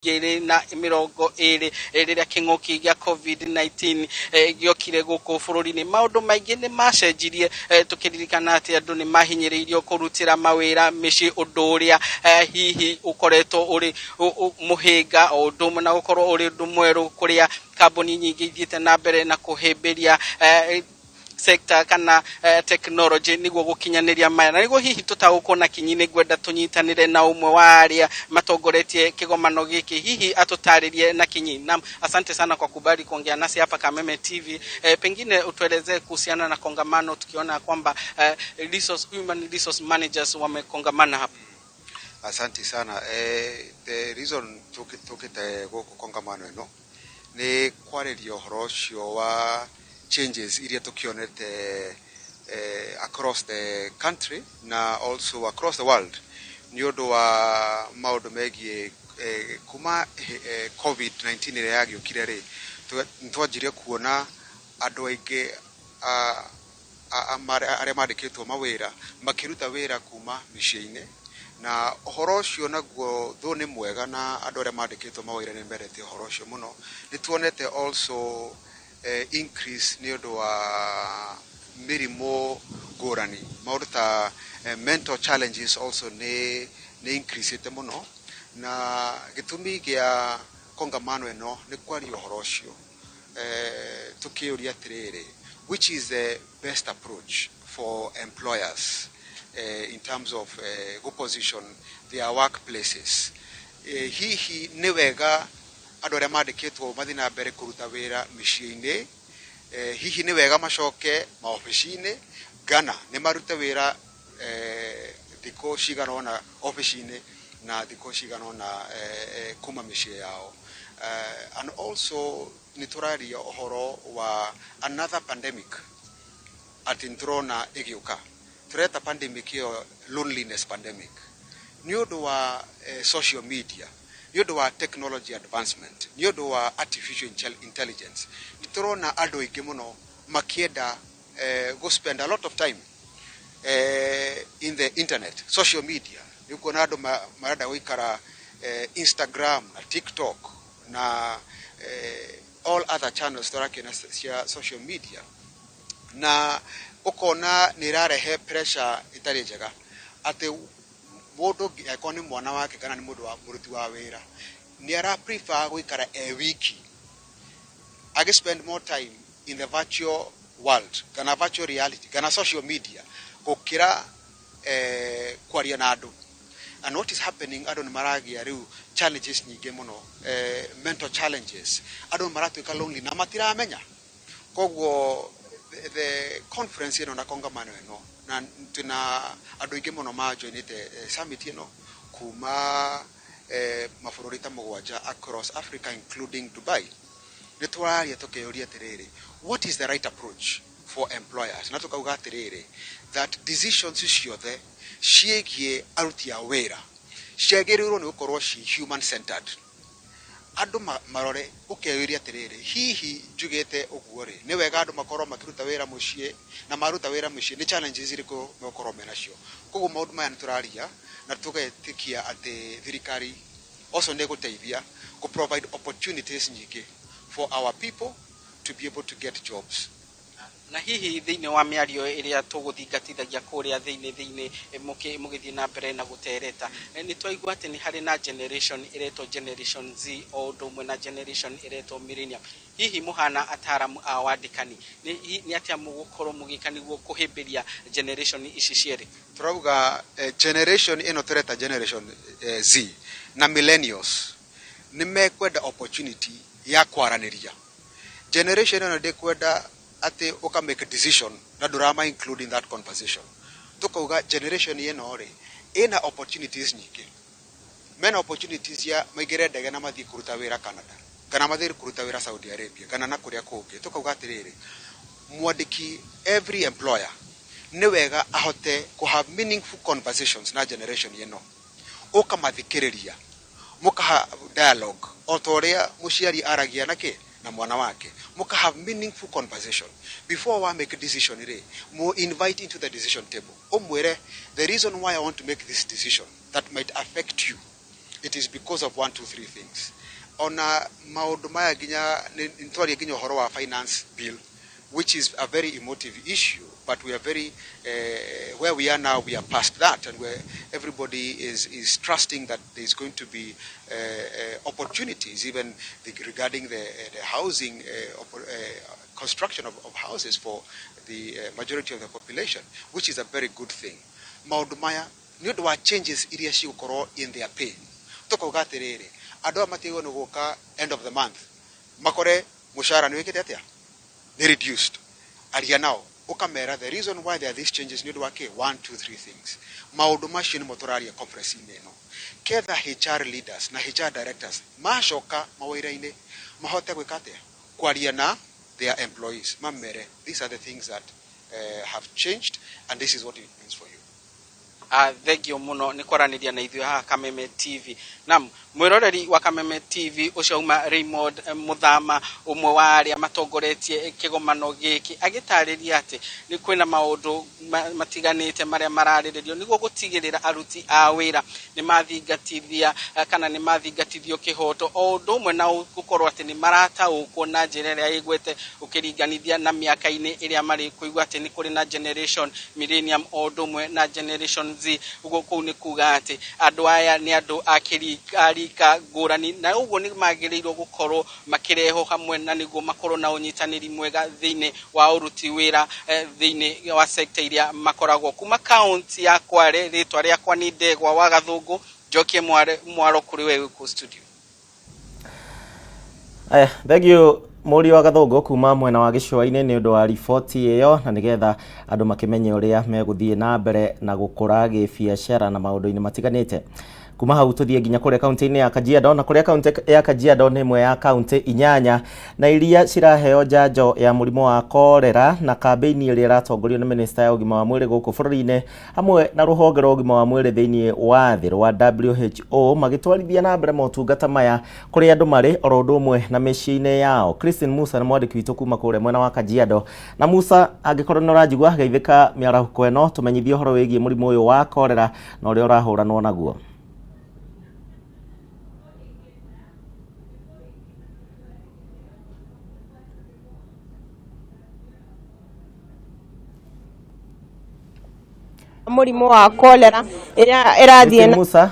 2020 rĩrĩa kĩng'ũki gĩa COVID-19 gĩokire gũkũ bũrũri-inĩ, maũndũ maingĩ nĩ macenjirie, tũkĩririkana atĩ andũ nĩ mahinyĩrĩirio kũrutĩra mawĩra mĩciĩ, ũndũ ũrĩa hihi ũkoretwo ũrĩ mũhĩnga o ũndũ ũmwe na gũkorwo ũrĩ ũndũ mwerũ, kũrĩa kambuni nyingĩ ithiĩte na mbere na kũhĩmbĩria sector kana technology nĩguo gũkinyanĩria maya. Na nĩguo hihi tũtaũkwo na kinyi, nĩ ngwenda tũnyitanĩre na ũmwe wa arĩa matongoretie kĩgomano gĩkĩ, hihi atũtarĩrie na kinyi. Naam, asante sana kwa kubali kuongea nasi hapa Kameme TV. Pengine utuelezee kuhusiana na kongamano, tukiona kwamba human resource managers wamekongamana hapa. Asante sana. The reason tukite gũkũ kongamano ĩno nĩ kwarĩria ũhoro ũcio wa changes iria tũkĩonete across the country na also across the world nĩ ũndũ wa maũndũ megiĩ kuma COVID-19 ĩrĩa yagĩũkire rĩ, nĩ twanjirie kuona andũ aingĩ arĩa mandĩkĩtwo mawĩra makĩruta wĩra kuma mĩciĩ-inĩ, na ũhoro ũcio naguo thũ nĩ mwega, na andũ arĩa mandĩkĩtwo mawĩra nĩ mendete ũhoro ũcio mũno. Nĩ tuonete also increase nĩ ũndũ wa mĩrimũ ngũrani, maũndũ ta mental challenges also nĩ increase mũno, na gĩtũmi gĩa kongamano ĩno nĩ kwaria ũhoro ũcio, tukĩũria atĩrĩrĩ, which is the best approach for employers in terms of position their workplaces? Hihi nĩ wega andũ arĩa mandĩkĩtwo mathiĩ na mbere kũruta wĩra mĩciĩ-inĩ? Hihi nĩ wega macoke maobici-inĩ, kana nĩ marute wĩra thikũ cigana ũna obici-inĩ na thikũ cigana ũna kuma mĩciĩ yao? And also nĩ tũraria ũhoro wa another pandemic atĩ nĩ tũrona ĩgĩũka, tũreta pandemic ĩyo loneliness pandemic, nĩ ũndũ wa social media, nĩ ũndũ wa technology advancement, nĩ ũndũ wa artificial intelligence. Nĩ tũrona andũ aingĩ mũno makĩenda go spend a lot of time in the internet, social media. Nĩ ũkuona andũ marenda gũikara Instagram na TikTok na all other channels tũrakĩona cia social media, na ũkona nĩ ĩrarehe pressure ĩtarĩ njega, atĩ mũndũ angĩkorwo nĩ mwana wake kana nĩ mũndũ wa mũruti wa wĩra, nĩ ara prefer gũikara e wiki agĩ spend more time in the virtual world kana virtual reality kana social media gũkĩra kwaria na andũ. And what is happening, andũ nĩ maragĩa rĩu challenges nyingĩ mũno, mental challenges, andũ nĩ maratuĩka lonely na matiramenya. Koguo the conference ĩno na kongamano ĩno, na twĩna andũ aingĩ mũno majoinĩte summit ĩno kuma mabũrũri ta 7 across Africa, including Dubai, nĩ tũraria tũkĩyũria atĩrĩrĩ, what is the right approach for employers? Na tũkauga atĩrĩrĩ, that decisions ciothe ciĩgiĩ aruti a wĩra ciagĩrĩirwo nĩ gũkorwo ci human centered. Andũ marore, ũkeyũria atĩrĩrĩ, hihi njugĩte ũguo rĩ, nĩ wega andũ makorwo makĩruta wĩra mũciĩ? Na maruta wĩra mũciĩ, nĩ challenges irĩkũ megũkorwo menacio? Koguo maũndũ maya nĩ tũraria na tũgetĩkia atĩ thirikari also nĩ ĩgũteithia kũ provide opportunities nyingĩ for our people to be able to get jobs. Na hihi thĩinĩ wa mĩario ĩrĩa tũgũthingatithagia kũrĩa thĩinĩ mũgĩthiĩ na mbere na gũtereta, nĩ twaigua atĩ nĩ harĩ na generation ĩretwo Generation Z o ũndũ ũmwe na generation ĩretwo Millennium. Hihi mũhana ataramu a wandĩkani, nĩ atĩa mũgũkorwo mũgĩka nĩguo kũhĩmbĩria generation ici cierĩ? Tũrauga generation ĩno tũreta Generation Z na millennials nĩ mekwenda opportunity ya kwaranĩria. Generation ĩno ndĩkwenda atĩ ũka make a decision na ndũrama include in that conversation. Tũkauga generation ĩno rĩ, ĩna opportunities nyingĩ, mena opportunities ya maingĩre ndege na mathiĩ kũruta wĩra Canada kana mathiĩ kũruta wĩra Saudi Arabia kana na kũrĩa kũngĩ. Tũkauga atĩrĩrĩ, mwandĩki, every employer nĩ wega ahote kũ have meaningful conversations na generation ĩno, ũkamathikĩrĩria, mũkaha dialogue o ta ũrĩa mũciari aragia na kĩ na mwana wake, mũka have meaningful conversation before wa make a decision rĩ, mu invite into the decision table, ũmwĩre, "The reason why I want to make this decision that might affect you It is because of one, two, three things. Ona maundu maya nginya nitwarie nginya uhoro wa finance bill, which is a very emotive issue, but we are very where we are now, we are past that, and where everybody is trusting that there is going to be opportunities, even regarding the housing, construction of houses for the majority of the population, which is a very good thing. Maundu maya ni undu wa changes iria cigukorwo in their pay. Tukauga atiriri, andu aya matigwo ni guka end of the month makore mushahara ni wikite atia, ni reduced. Aria nao ukamera the reason why there are these changes ni undu wa 1 2 3 things. Maundu macio nimo turaria conference-inĩ ĩno, ketha HR leaders na HR directors macoka mawĩra-inĩ mahote gwĩka atia, kwaria na their employees, mamere these are the things that have changed and this is what it means for you. Thengio muno ni kwaraniria na ithuĩ haha Kameme TV. Naam, mwiroreri wa Kameme TV ucio uma Raymond Muthama, umwe wa aria matongoretie kigomano giki, agitariria ati ni kwina maundu matiganite maria marariririo niguo gutigirira aruti a wira ni mathingatithia kana ni mathingatithio kihoto, o undu umwe na gukorwo ati ni marataukwo na njira iria igwete ukiringanithia na miaka-ini iria mari kuigua ati ni kuri na generation millennium o undu umwe na generation Z. Uguo kuu ni kuga ati andu aya ni andu a rika ngurani, na uguo ni magiriirwo gukorwo makireho hamwe na niguo makorwo na unyitaniri mwega thiini wa uruti wira thiini wa sector iria makoragwo. Kuma kaunti ya Kwale, ritwa riakwa ni Ndegwa wa Gathungu, njokie mwaro kuri we ku studio. Aya, thank you Mũriũ wa Gathũngũ kuma mwena wa gĩcũa-inĩ nĩ ũndũ wa riboti ĩyo, na nĩgetha andũ makĩmenye ũrĩa megũthiĩ na mbere na gũkũra gĩbiacara na maũndũ-inĩ matiganĩte. Kuma hau tũthiĩ nginya kũrĩa kaunti-inĩ ya Kajiado, na kũrĩa kaunti ya Kajiado nĩ ĩmwe ya kaunti 8 na iria ciraheo njanjo ya mũrimũ wa korera, na kambĩini ĩrĩa ĩratongorio nĩ minista ya ũgima wa mwĩrĩ gũkũ bũrũri-inĩ hamwe na rũhonge rwa ũgima wa mwĩrĩ thĩinĩ wa thĩ rwa WHO magĩtwarithia na mbere motungata maya kũrĩa andũ marĩ oro ũndũ ũmwe na mĩciĩ-inĩ yao. Christine Musa nĩ mwandĩki witũ kuma kũrĩa mwena wa Kajiado. Na Musa, angĩkorwo nĩ ũranjigua, geithĩka mĩarahũko ĩno, tũmenyithie ũhoro wĩgiĩ mũrimũ ũyũ wa korera na ũrĩa ũrahũranwo naguo. Mũrimũ wa cholera ĩrĩa ĩrathiĩ na Musa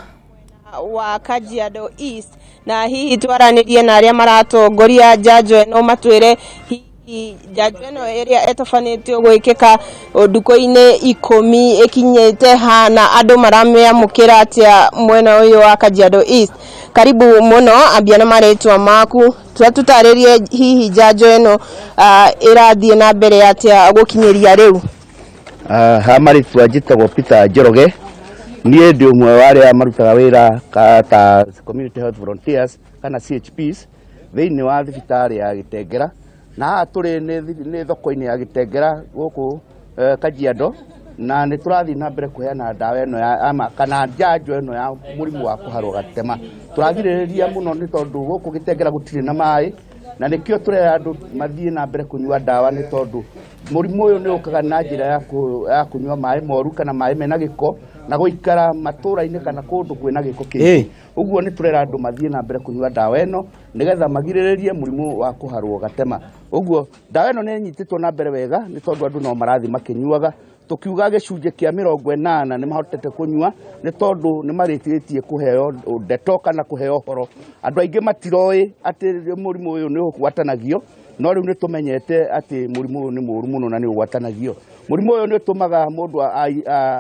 wa Kajiado East, na hihi twaranĩrie na arĩa maratongoria njanjo ĩno matwĩre hihi njanjo ĩno ĩrĩa ĩtabanĩtio gwĩkĩka ndukũ-inĩ 10 ĩkinyĩte ha na andũ maramĩamũkĩra atĩa mwena ũyũ wa Kajiado East. Karibu mũno, ambia na marĩtwa maku, tũtarĩrie hihi njanjo ĩno ĩrathiĩ na mbere atĩa gũkinyĩria rĩu. Ha marĩtwa njĩtagwo Peter Njoroge, niĩ ndĩ ũmwe wa arĩa marutaga wĩra ta Community Health Volunteers kana CHPs thĩinĩ wa thibitarĩ ya Gĩtengera, na haha tũrĩ nĩ thoko-inĩ ya Gĩtengera gũkũ Kajiado, na nĩ tũrathiĩ na mbere kũheana ndawa ĩno ya kana njanjo ĩno ya mũrimũ wa kũharwo gatema. Tũragirĩrĩria mũno nĩ tondũ gũkũ Gĩtengera gũtirĩ na maĩ, na nĩkĩo tũrera andũ mathiĩ na mbere kũnyua ndawa, nĩ tondũ mũrimũ ũyũ nĩ ũkaga na njĩra ya kũnyua maĩ moru kana maĩ mena gĩko na gũikara matũra-inĩ kana kũndũ kwĩna gĩko kĩingĩ. Ũguo nĩ tũrera andũ mathiĩ na mbere kũnyua ndawa ĩno nĩgetha magirĩrĩrie mũrimũ wa kũharwo gatema. Ũguo ndawa ĩno nĩ ĩnyitĩtwo na mbere wega nĩ tondũ andũ no marathiĩ makĩnyuaga. Tukiuga gĩcunjĩ kĩa 80 nĩ mahotete kũnyua nĩ tondũ nĩ marĩkĩtie kũheo ndeto kana kũheo ũhoro. Andũ aingĩ matiroĩ atĩ mũrimũ ũyũ nĩ ũgwatanagio, no rĩu nĩ tũmenyete atĩ mũrimũ ũyũ nĩ mũũru mũno na nĩ ũgwatanagio. Mũrimũ ũyũ nĩ ũtũmaga mũndũ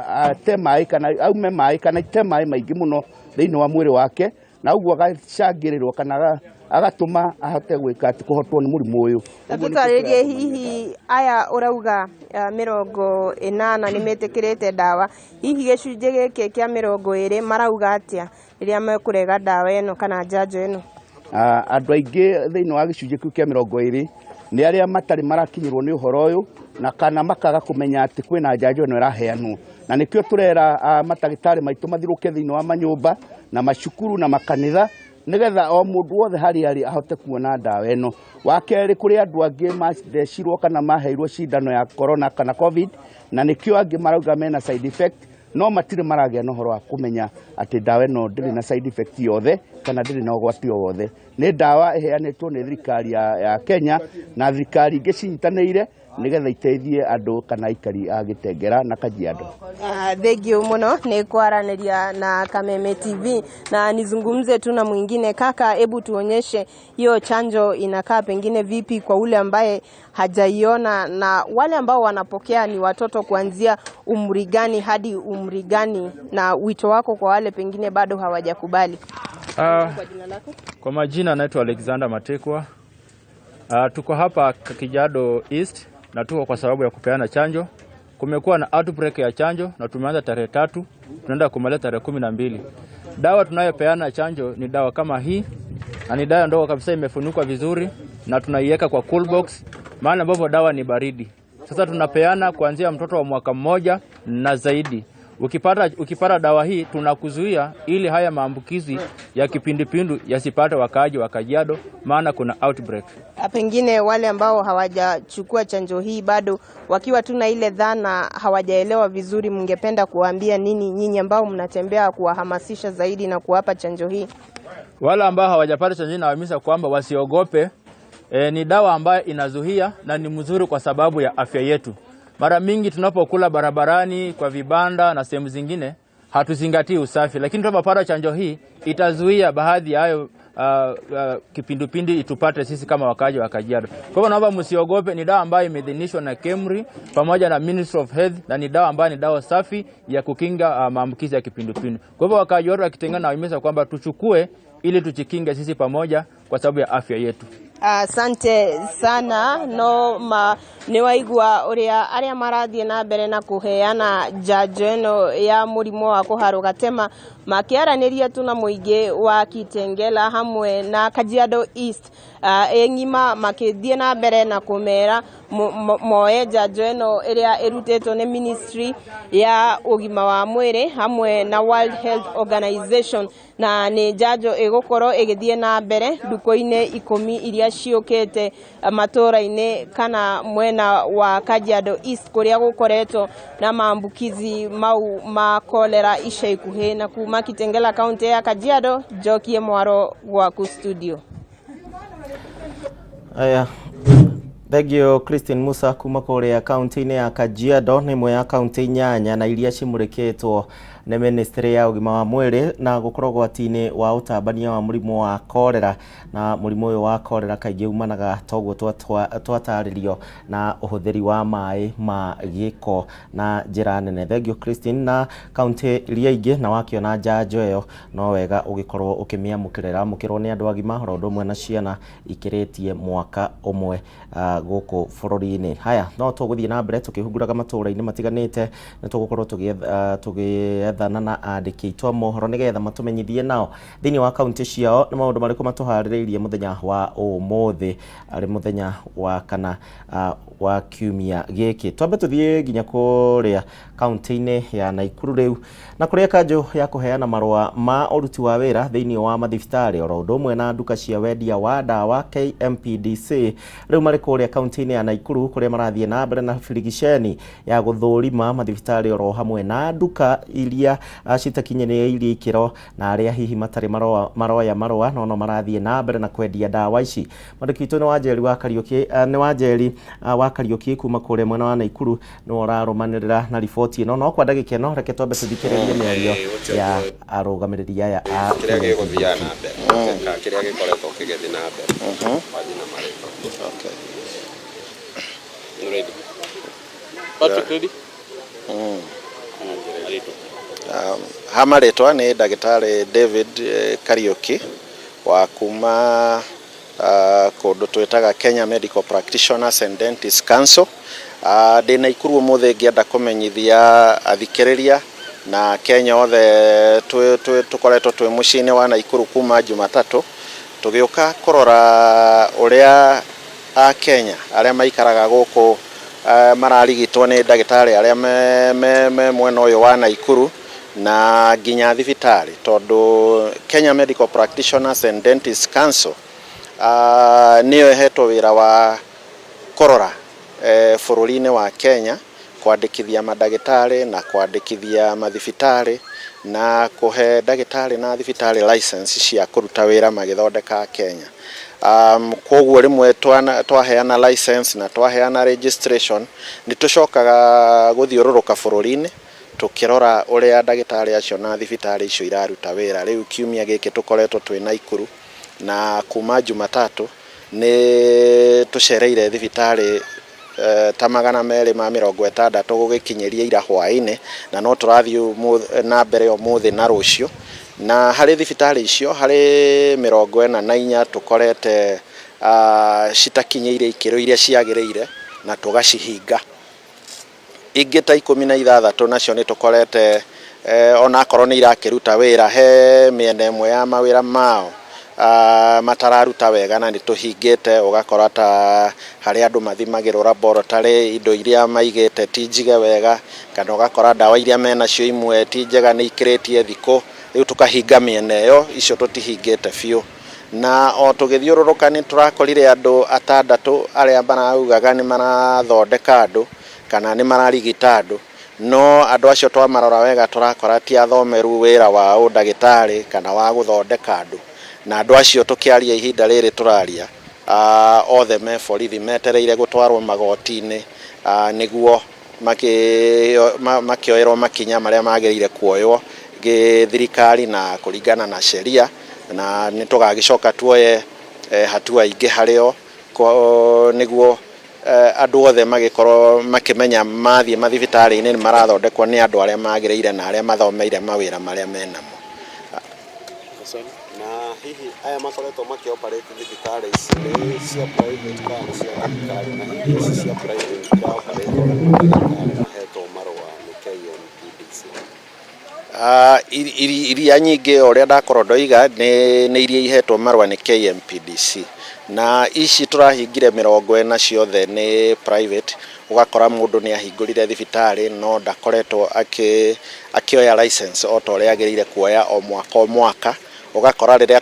ate maĩ kana aume maĩ kana ite maĩ maingĩ mũno thĩinĩ wa mwĩrĩ wake, na ũguo agacangĩrĩrwo kana agatũma ahote gwĩka atĩ kũhotwo nĩ mũrimũ ũyũ. Tũtarĩrie hihi aya ũrauga 80 nĩ metĩkĩrĩte ndawa, hihi gĩcunjĩ gĩkĩ kĩa 20 marauga atĩa rĩrĩa mekũrega ndawa ĩno kana njanjo ĩno? Andũ aingĩ thĩinĩ wa gĩcunjĩ kĩu kĩa 20 nĩ arĩa matarĩ marakinyĩrwo nĩ ũhoro ũyũ na kana makaga kũmenya atĩ kwĩna njanjo ĩno ĩraheanwo, na nĩkĩo tũrera matagĩtarĩ maitũ mathirũke thĩinĩ wa manyũmba na macukuru na makanitha nĩgetha o mũndũ wothe harĩa arĩ ahote kuona ndawa ĩno. Wa kerĩ, kũrĩ andũ angĩ mathecirwo kana maheirwo cindano ya corona kana covid, na nĩkĩo angĩ marauga mena side effect. No matirĩ maragĩa na ũhoro wa kũmenya atĩ ndawa ĩno ndĩrĩ na side effect yothe kana ndĩrĩ na ũgwati o wothe. Nĩ ndawa ĩheanĩtwo nĩ thirikari ya Kenya na thirikari ingĩ cinyitanĩire nĩgetha iteithie andũ kana aikari a Gĩtengera na Kajiado. Thank you muno nĩ kwaranĩria na Kameme TV, na nizungumze tu na mwingine. Kaka, hebu tuonyeshe hiyo chanjo inakaa pengine vipi kwa ule ambaye hajaiona, na wale ambao wanapokea ni watoto kuanzia umri gani hadi umri gani, na wito wako kwa wale pengine bado hawajakubali? Kwa jina lako? Kwa majina naitwa Alexander Matekwa. Tuko hapa Kajiado East na tuko kwa sababu ya kupeana chanjo. Kumekuwa na outbreak ya chanjo na tumeanza tarehe 3, tunaenda kumaliza tarehe 12. Dawa tunayopeana chanjo ni dawa kama hii na ni dawa ndogo kabisa, imefunikwa vizuri na tunaiweka kwa cool box, maana ambapo dawa ni baridi. Sasa tunapeana kuanzia mtoto wa mwaka mmoja na zaidi. Ukipata dawa hii tunakuzuia ili haya maambukizi ya kipindupindu yasipate wakaaji wa Kajiado, maana kuna outbreak. Pengine wale ambao hawajachukua chanjo hii bado wakiwa tu na ile dhana hawajaelewa vizuri, mngependa kuwaambia nini nyinyi ambao mnatembea kuwahamasisha zaidi na kuwapa chanjo hii? Wale ambao hawajapata chanjo hii nawahimiza kwamba wasiogope. Ni dawa ambayo inazuia na ni mzuri kwa sababu ya afya yetu. Mara mingi tunapokula barabarani, kwa vibanda na sehemu zingine hatuzingatii usafi, lakini tunapopata chanjo hii itazuia baadhi ya hayo kipindupindu itupate sisi kama wakaaji wa Kajiado. Kwa hivyo naomba msiogope, ni dawa ambayo imeidhinishwa na KEMRI pamoja na Ministry of Health na ni dawa ambayo ni dawa safi ya kukinga maambukizi ya kipindupindu. Kwa hivyo wakaaji wote wa Kitengela nawahimiza kwamba tuchukue ili tujikinge sisi pamoja kwa sababu ya afya yetu. Asante sana. No ma nĩ waigua ũrĩa arĩa marathiĩ na mbere na kũheana njanjo ĩno ya mũrimũ wa kũharwo gatema makĩaranĩria tu na mũingĩ wa Kitengela hamwe na Kajiado East ĩng'ima, makĩthiĩ na mbere na kũmera moe njanjo ĩno ĩrĩa ĩrutĩtwo nĩ Ministry ya ũgima wa mwĩrĩ hamwe na World Health Organization, na nĩ njanjo ĩgũkorwo ĩgĩthiĩ na mbere ndukũ-inĩ 10 iria ciũkĩte matũra-inĩ kana mwena wa Kajiado East kũrĩa gũkoretwo na maambukizi mau ma kolera ica ikuhĩ. Na kuma Kitengela, kaunti ya Kajiado, njokie mwaro gwaku studio. Aya, thengio Christine Musa kuma kũrĩa kaunti-inĩ ya Kajiado. Nĩ ĩmwe ya kaunti inyanya na iria cimũrĩkĩtwo nĩ ministry ya ũgima wa mwĩrĩ na gũkorwo ũgwati-inĩ wa ũtambania wa mũrimũ wa korera. Na mũrimũ ũyũ wa korera kaingĩ umanaga toguo twatarĩrio na ũhũthĩri wa maĩ ma gĩko na njĩra nene. Thengio Christine na kaunti iria ingĩ. Na wakĩona njanjo ĩyo no wega ũgĩkorwo ũkĩmĩamũkĩra. Ĩramũkĩrwo nĩ andũ agima oro ũndũ ũmwe na ciana ikĩrĩtie mwaka ũmwe gũkũ bũrũri-inĩ. Haya, no tũgũthiĩ na mbere tũkĩhunguraga matũũra-inĩ matiganĩte. Nĩ tũgũkorwo tũgĩethana na andĩki aitũ a mohoro nĩgetha matũmenyithie nao thĩinĩ wa kaunti ciao nĩ maũndũ marĩkũ matũharĩrĩirie mũthenya wa ũmũthĩ, arĩ mũthenya wa kana wa kiumia gĩkĩ. Twambe tũthiĩ nginya kũrĩa kaunti-inĩ ya Naikuru rĩu, na kũrĩa kanjũ ya kũheana marũa ma ũruti wa wĩra thĩinĩ wa mathibitarĩ oro ũndũ ũmwe na nduka cia wendia wa ndawa KMPDC rĩu marĩ kũrĩa kaunti-inĩ ya Naikuru, kũrĩa marathiĩ na mbere na birigiceni ya gũthũrima mathibitarĩ oro hamwe na nduka iria citakinyanĩirie ikĩro na arĩa hihi matarĩ maroya marũa no no marathiĩ na mbere na kwendia ndawa ici. Mwandĩki witũ nĩ Wanjeri wa Kariũki, nĩ Wanjeri wa Kariũki kuma kũrĩa mwena wa Naikuru nĩwe ũrarũmanĩrĩra na riboti ĩno. No kwa ndagĩka ĩno reke twambe tũthikĩrĩrie mĩario ya arũgamĩrĩri aya a kĩrĩa gĩgũthiaga na mbere kana kĩrĩa gĩkoretwo kĩgĩthiĩ na mbere wanjie na marĩtwa. Okay. You ready? Patrick, ready? Marĩtwa. Ha marĩtwa nĩ ndagĩtarĩ David Kariuki wa kuma kũndũ twĩtaga Kenya Medical Practitioners and Dentists Council. Ndĩ Naikuru ũmũthĩ ngĩenda kũmenyithia athikĩrĩria na Kenya othe tũkoretwo twĩ mũciĩ-inĩ wa Naikuru kuma Jumatatũ tũgĩũka kũrora ũrĩa a Kenya arĩa maikaraga gũkũ mararigitwo nĩ ndagĩtarĩ arĩa me mwena ũyũ wa Naikuru na nginya thibitarĩ, tondũ Kenya Medical Practitioners and Dentists Council nĩyo ĩhetwo wĩra wa kũrora bũrũri-inĩ wa Kenya kũrora Kwandĩkithia mandagĩtarĩ na kwandĩkithia mathibitarĩ na kũhe ndagĩtarĩ na thibitarĩ license cia kũruta wĩra magĩthondeka Kenya. Koguo rĩmwe twaheana license na twaheana registration, nĩ tũcokaga gũthiũrũrũka bũrũri-inĩ tũkĩrora ũrĩa ndagĩtarĩ acio na thibitarĩ icio iraruta wĩra. Rĩu kiumia gĩkĩ tũkoretwo twĩ Naikuru, na kuma Jumatatũ nĩ tũcereire thibitarĩ ta 260 gũgĩkinyĩria ira hwaĩ-inĩ, na no tũrathiĩ na mbere ũmũthĩ na rũciũ. Na harĩ thibitarĩ icio, harĩ 44 tũkorete citakinyĩire ikĩro iria ciagĩrĩire na tũgacihinga. Ingĩ ta 16 nacio nĩ tũkorete onakorwo nĩ irakĩruta wĩra, he mĩena ĩmwe ya mawĩra mao matararuta wega na nĩ tũhingĩte. Ũgakora ta harĩa andũ mathimagĩrwo laboratory, indo iria maigĩte ti njige wega, kana ũgakora ndawa iria menacio imwe ti njega, nĩ ikĩrĩtie thikũ. Rĩu tũkahinga mĩena ĩyo, icio tũtihingĩte biũ. Na o tũgĩthiũrũrũka nĩ tũrakorire andũ atandatũ arĩa maraugaga nĩ marathondeka andũ kana nĩ mararigita andũ, no andũ acio twamarora wega tũrakora ti athomeru wĩra wa ũndagĩtarĩ kana wa gũthondeka andũ. Na andũ acio tũkĩaria ihinda rĩrĩ tũraria, othe me borithi metereire gũtwarwo magoti-inĩ nĩguo makĩoerwo makinya marĩa magĩrĩire kuoywo gĩthirikari na kũringana na sheria, na nĩ tũgagĩcoka tuoye hatua ingĩ harĩo nĩguo andũ othe magĩkorwo makĩmenya mathiĩ mathibitarĩ-inĩ nĩ marathondekwo nĩ andũ arĩa magĩrĩire na arĩa mathomeire mawĩra marĩa menamo. Na hihi aya makoretwo makĩoperate thibitarĩ ici nĩ cia private kana nĩ cia thirikari? Na hihi ici cia private iraoperate nĩ mandagĩtarĩ mahetwo marũa nĩ KMPDC? Iria nyingĩ, o ũrĩa ndakorwo ndoiga, nĩ iria ihetwo marũa nĩ KMPDC, na ici tũrahingire 40 ciothe nĩ private. Ũgakora mũndũ nĩ ahingũrire thibitarĩ no ndakoretwo akĩoya license o ta ũrĩa agĩrĩire kuoya o mwaka o mwaka. Ũgakora rĩrĩa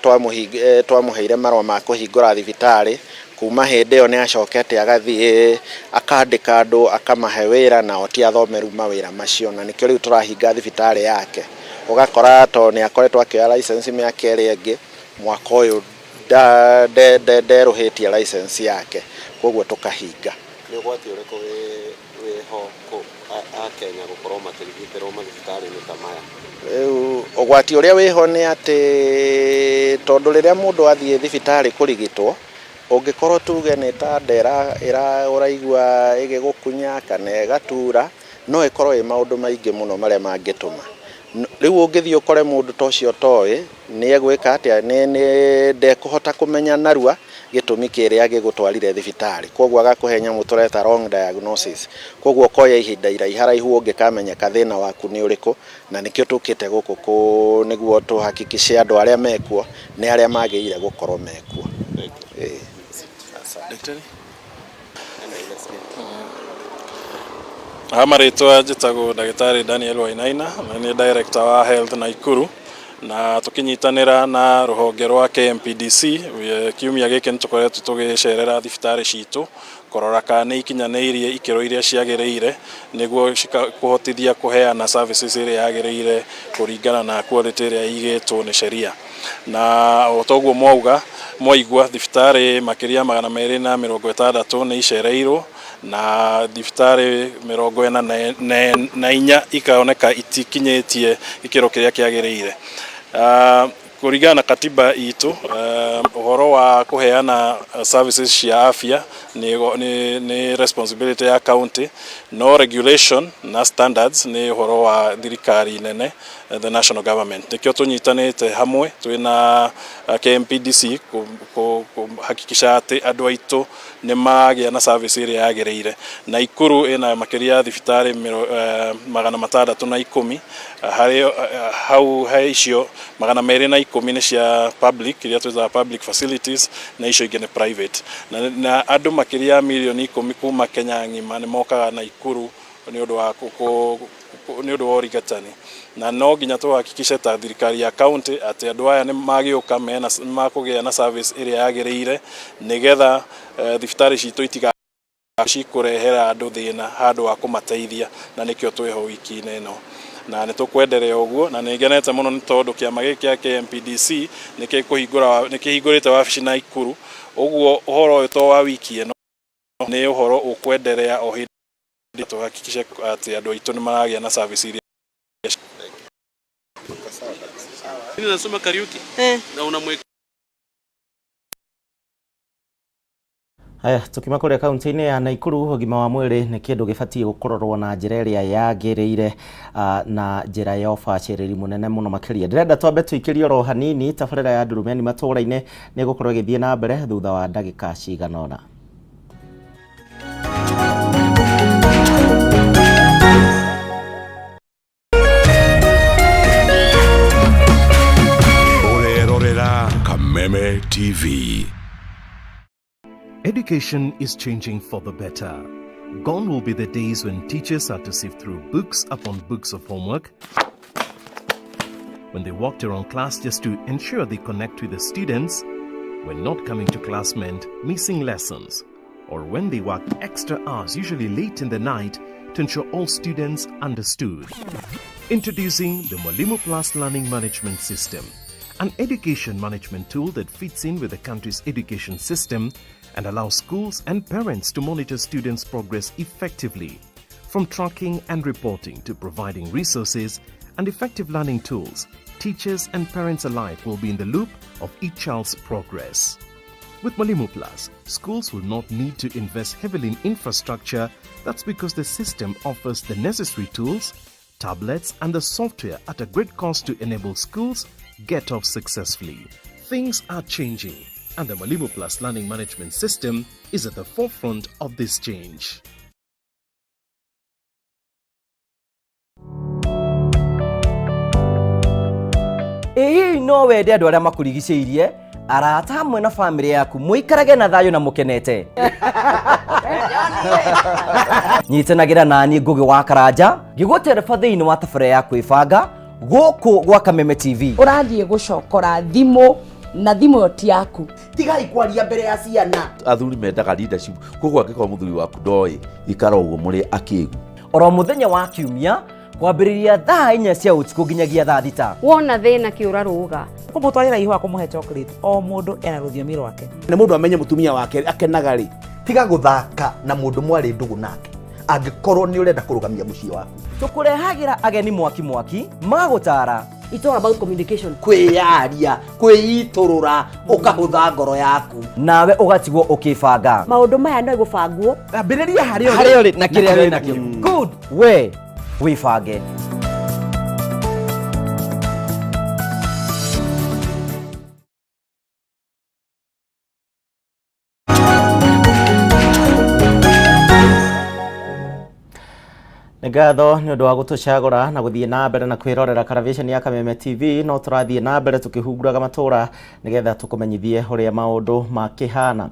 twamũheire marũa ma kũhingũra thibitarĩ, kuma hĩndĩ ĩyo nĩ acokete agathiĩ akandĩka andũ akamahe wĩra, nao ti athomeru mawĩra macio, na nĩkĩo rĩu tũrahinga thibitarĩ yake. Ũgakora to nĩ akoretwo akĩoya license mĩaka ĩrĩa ĩngĩ, mwaka ũyũ nderũhĩtie license yake, koguo tũkahinga. Nĩ ũgwati ũrĩkũ wĩho Akenya gũkorwo makĩrigitĩrwo mathibitarĩ-inĩ ta maya? Rĩu ũgwati ũrĩa wĩho nĩ atĩ tondũ rĩrĩa mũndũ athiĩ thibitarĩ kũrigitwo, ũngĩkorwo tuge nĩ ta nda ũraigua ĩgĩgũkunya kana ĩgatura, no ĩkorwo ĩ maũndũ maingĩ mũno marĩa mangĩtũma. Rĩu ũngĩthiĩ ũkore mũndũ ta ũcio ũtoĩ nĩ egwĩka atĩa, nĩ ndekũhota kũmenya narua gĩtũmi kĩrĩa gĩgũtwarire thibitarĩ, koguo agakũhe nyamũ tũreta wrong diagnosis. Koguo ũkoya ihinda iraiharaihu ũngĩkamenyeka thĩna waku nĩ ũrĩkũ, na nĩkĩo tũkĩte gũkũ nĩguo tũhakikice andũ arĩa mekuo nĩ arĩa magĩrĩire gũkorwo mekuo. Ĩĩ. Daktari? Ha marĩtwa njĩtagwo ndagĩtarĩ Daniel Wainaina na nĩ director wa health Naikuru, na tũkĩnyitanĩra na rũhonge rwa KMPDC, kiumia gĩkĩ nĩ tũkoretwo tũgĩcerera thibitarĩ citũ kũrora kana nĩ ikinyanĩirie ikĩro iria ciagĩrĩire nĩguo kũhotithia kũheana services ĩrĩa yagĩrĩire kũringana na quality ĩrĩa ĩigĩtwo nĩ sheria. Na o toguo mwauga mwaigua, thibitarĩ makĩria 260 nĩ icereirwo, na thibitarĩ 44 ikaoneka itikinyĩtie gĩkĩro kĩrĩa kĩagĩrĩire kũringana na katiba itũ. Ũhoro wa kũheana services cia afya nĩ responsibility ya county, no regulation na standards nĩ ũhoro wa thirikari nene, the national government. Nĩkĩo tũnyitanĩte hamwe twĩna KMPDC kuhakikisha atĩ andũ aitũ nĩ magĩa na service ĩrĩa yagĩrĩire. Naikuru ĩna makĩria ya thibitarĩ 610. Harĩ hau he icio, 210 nĩ cia public, iria twĩtaga public facilities, na icio ingĩ nĩ private. Na andũ makĩria ya mirioni 10 kuma Kenya ng'ima nĩ mokaga Naikuru nĩ ũndũ wa ũrigitani, na no nginya tũhakikishe ta thirikari ya county atĩ andũ aya nĩ magĩũka mena makũgĩa na service ĩrĩa yagĩrĩire nĩgetha thibitarĩ citũ itiga Cikũrehera andũ thĩna handũ wa kũmateithia, na nĩkĩo twĩho wiki-inĩ ĩno na nĩ tũkwenderea ũguo. Na nĩ ngenete mũno nĩ tondũ kĩama gĩkĩ kĩa KMPDC nĩ kĩhingũrĩte wabici Naikuru. Ũguo ũhoro ũyũ to wa wiki ĩno, nĩ ũhoro ũkwenderea o hĩndĩ tũhakikishe atĩ andũ aitũ nĩ maragĩa na service iria. Nasoma Kariuki na unamweka. Haya, tukima kũrĩa kaunti-inĩ ya Naikuru, ũgima wa mwĩrĩ nĩ kĩndũ gĩbatiĩ gũkũrorwo na njĩra ĩrĩa yagĩrĩire, na njĩra ya ũbacĩrĩri mũnene mũno makĩria. Ndĩrenda twambe tũikĩrie oro hanini tabarĩra ya Ndurumeni matũũra-inĩ nĩ ĩgũkorwo ĩgĩthiĩ na mbere thutha wa ndagĩka cigana ũna. Ũrerorera Kameme TV. Education is changing for the better. Gone will be the days when teachers had to sift through books upon books of homework, when they walked around class just to ensure they connect with the students, when not coming to class meant missing lessons, or when they worked extra hours, usually late in the night, to ensure all students understood. Introducing the Mwalimu Plus Learning Management System, an education management tool that fits in with the country's education system and allows schools and parents to monitor students' progress effectively. From tracking and reporting to providing resources and effective learning tools, teachers and parents alike will be in the loop of each child's progress. With Mwalimu Plus, schools will not need to invest heavily in infrastructure. That's because the system offers the necessary tools, tablets, and the software at a great cost to enable schools get off successfully. Things are changing, and the Mwalimu Plus Learning Management System is at the forefront of this change. Ĩ hihi no wende andũ arĩa makũrigicĩirie, arata hamwe na bamĩrĩ yaku mũikarage na thayũ na mũkenete? Nyitanagĩra naniĩ Ngũgĩ wa Karanja ngĩgũtereba thĩinĩ wa tabarĩra ya kwĩbanga gũkũ gwa Kameme TV. Ũrathiĩ gũcokora thimũ na thimũ ĩyo ti yaku. Tigai kwaria mbere ya ciana. Athuri mendaga leadership, koguo angĩkorwo mũthuri waku ndoĩ, ikara ũguo mũrĩ akĩgu. Oro mũthenya wa kiumia kwambĩrĩria thaa 4 cia ũtukũ nginyagia thaa 6. Wona thĩna kĩũra rũga. Kũmũtwarĩra ihũa, kũmũhe chocolate, o mũndũ ena rũthiomi rwake. Nĩ mũndũ amenye mũtumia wake akenaga rĩ. Tiga gũthaka na mũndũ mwarĩ ndũgũ nake angĩkorwo nĩ ũrenda kũrũgamia mũciĩ waku. Tũkũrehagĩra ageni mwaki mwaki magũtara. It's all about communication. Kwĩyaria, kwĩitũrũra, ũkahũtha ngoro yaku. Nawe ũgatigwo ũkĩbanga. Maũndũ maya no gũbangwo. Ambĩrĩria harĩa ũrĩ. Harĩa ũrĩ na kĩrĩa wĩ nakĩo. Good, we wĩbange. Nĩ ngatho nĩ ũndũ wa gũtũcagũra na gũthiĩ na mbere na kwĩrorera karaviceni ya Kameme TV. No tũrathiĩ na mbere tũkĩhunguraga matũra nĩgetha tũkũmenyithie ũrĩa maũndũ makĩhana.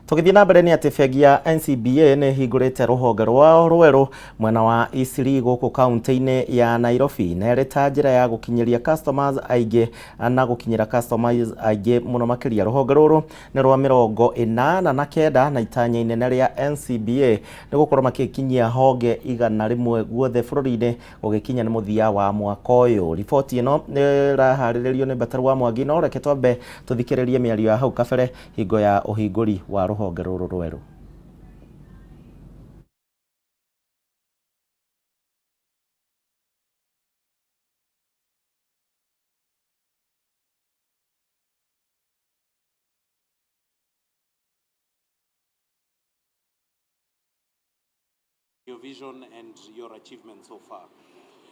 Tũgĩthiĩ na mbere nĩ atĩ bengi ya NCBA nĩ ĩhingũrĩte rũhonge rwao rwerũ mwena wa Eastleigh gũkũ kaunti-inĩ ya Nairobi, na ĩrĩ ta njĩra ya gũkinyĩria customers aingĩ na gũkinyĩra customers aingĩ mũno makĩria. Rũhonge rũrũ nĩ rwa 89 na itanya inene rĩa NCBA nĩ gũkorwo makĩkinyia honge 100 guothe bũrũri-inĩ gũgĩkinya nĩ mũthia wa mwaka ũyũ. Riboti ĩno nĩ ĩraharĩrĩrio nĩ Mbataru wa Mwangi, no reke twambe tũthikĩrĩrie mĩario ya hau kabere hingo ya ũhingũri wa rũhonge rũrũ rwerũ. Your vision and your achievements so far.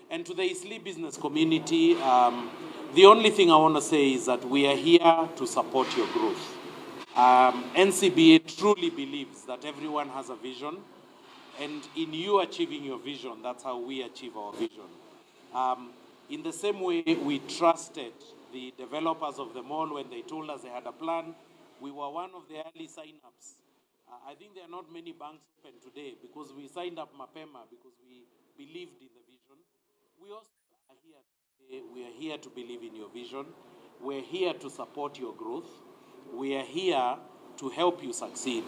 And to the Eastleigh business community, the only thing I want to say is that we are here to support your growth. NCBA truly believes that everyone has a vision, and in you achieving your vision, that's how we achieve our vision. In the same way we trusted the developers of the mall when they told us they had a plan, we were one of the early sign-ups. I think there are not many banks open today because we signed up mapema because we believed in the vision. We also are here today. We are here to believe in your vision. We're here to support your growth. We are here to help you succeed.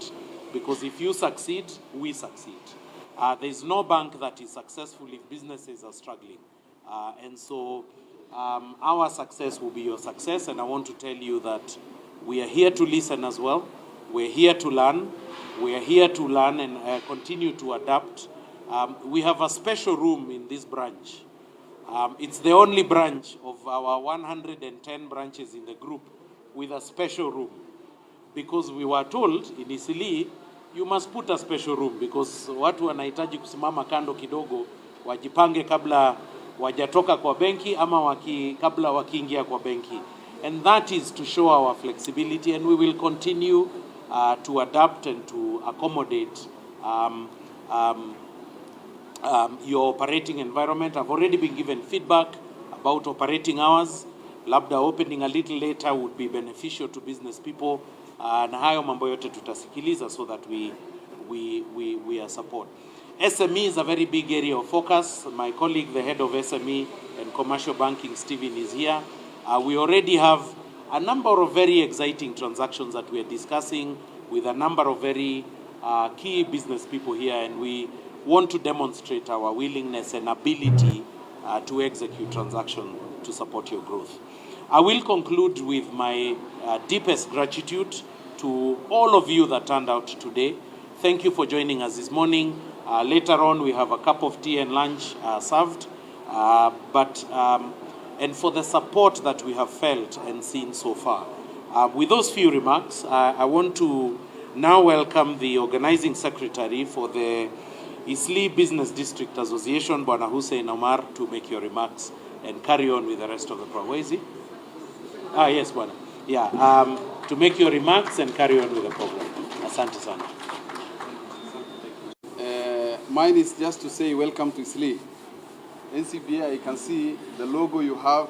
Because if you succeed, we succeed. There is no bank that is successful if businesses are struggling. And so our success will be your success. And I want to tell you that we are here to listen as well. We're here to learn. We are here to learn and continue to adapt. We have a special room in this branch. It's the only branch of our 110 branches in the group with a special room, because we were told in Eastleigh you must put a special room because watu wanahitaji kusimama kando kidogo wajipange kabla wajatoka kwa benki ama kabla wakiingia kwa benki, and that is to show our flexibility, and we will continue to adapt and to accommodate your operating environment. I've already been given feedback about operating hours. Labda opening a little later would be beneficial to business people. Na hayo mambo yote tutasikiliza so that we are support. SME is a very big area of focus. My colleague, the head of SME and commercial banking, Stephen, is here. We already have a number of very exciting transactions that we are discussing with a number of very key business people here, and we want to demonstrate our willingness and ability to execute transaction to support your growth. I will conclude with my deepest gratitude to all of you that turned out today. Thank you for joining us this morning. Later on, we have a cup of tea and lunch served. But and for the support that we have felt and seen so far. With those few remarks, I want to now welcome the organizing secretary for the Eastleigh Business District Association, Bwana Hussein Omar, to make your remarks and carry on with the rest of the program. Where is he? Ah, yes, Bwana. Yeah, to make your remarks and carry on with the program. Asante sana. Mine is just to say welcome to Eastleigh. NCBA, I can see the logo you have,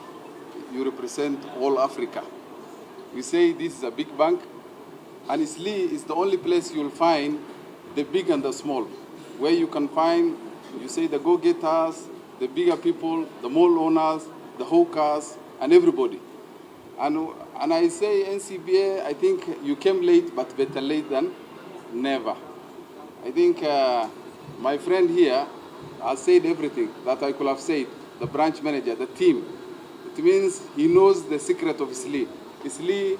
you represent all Africa. We say this is a big bank, and Eastleigh is the only place you'll find the big and the small, where you can find, you say, the go-getters, the bigger people, the mall owners, the hawkers, and everybody. And I say NCBA, I think you came late, but better late than never. I think my friend here has said everything that I could have said, the branch manager, the team. It means he knows the secret of Eastleigh. Eastleigh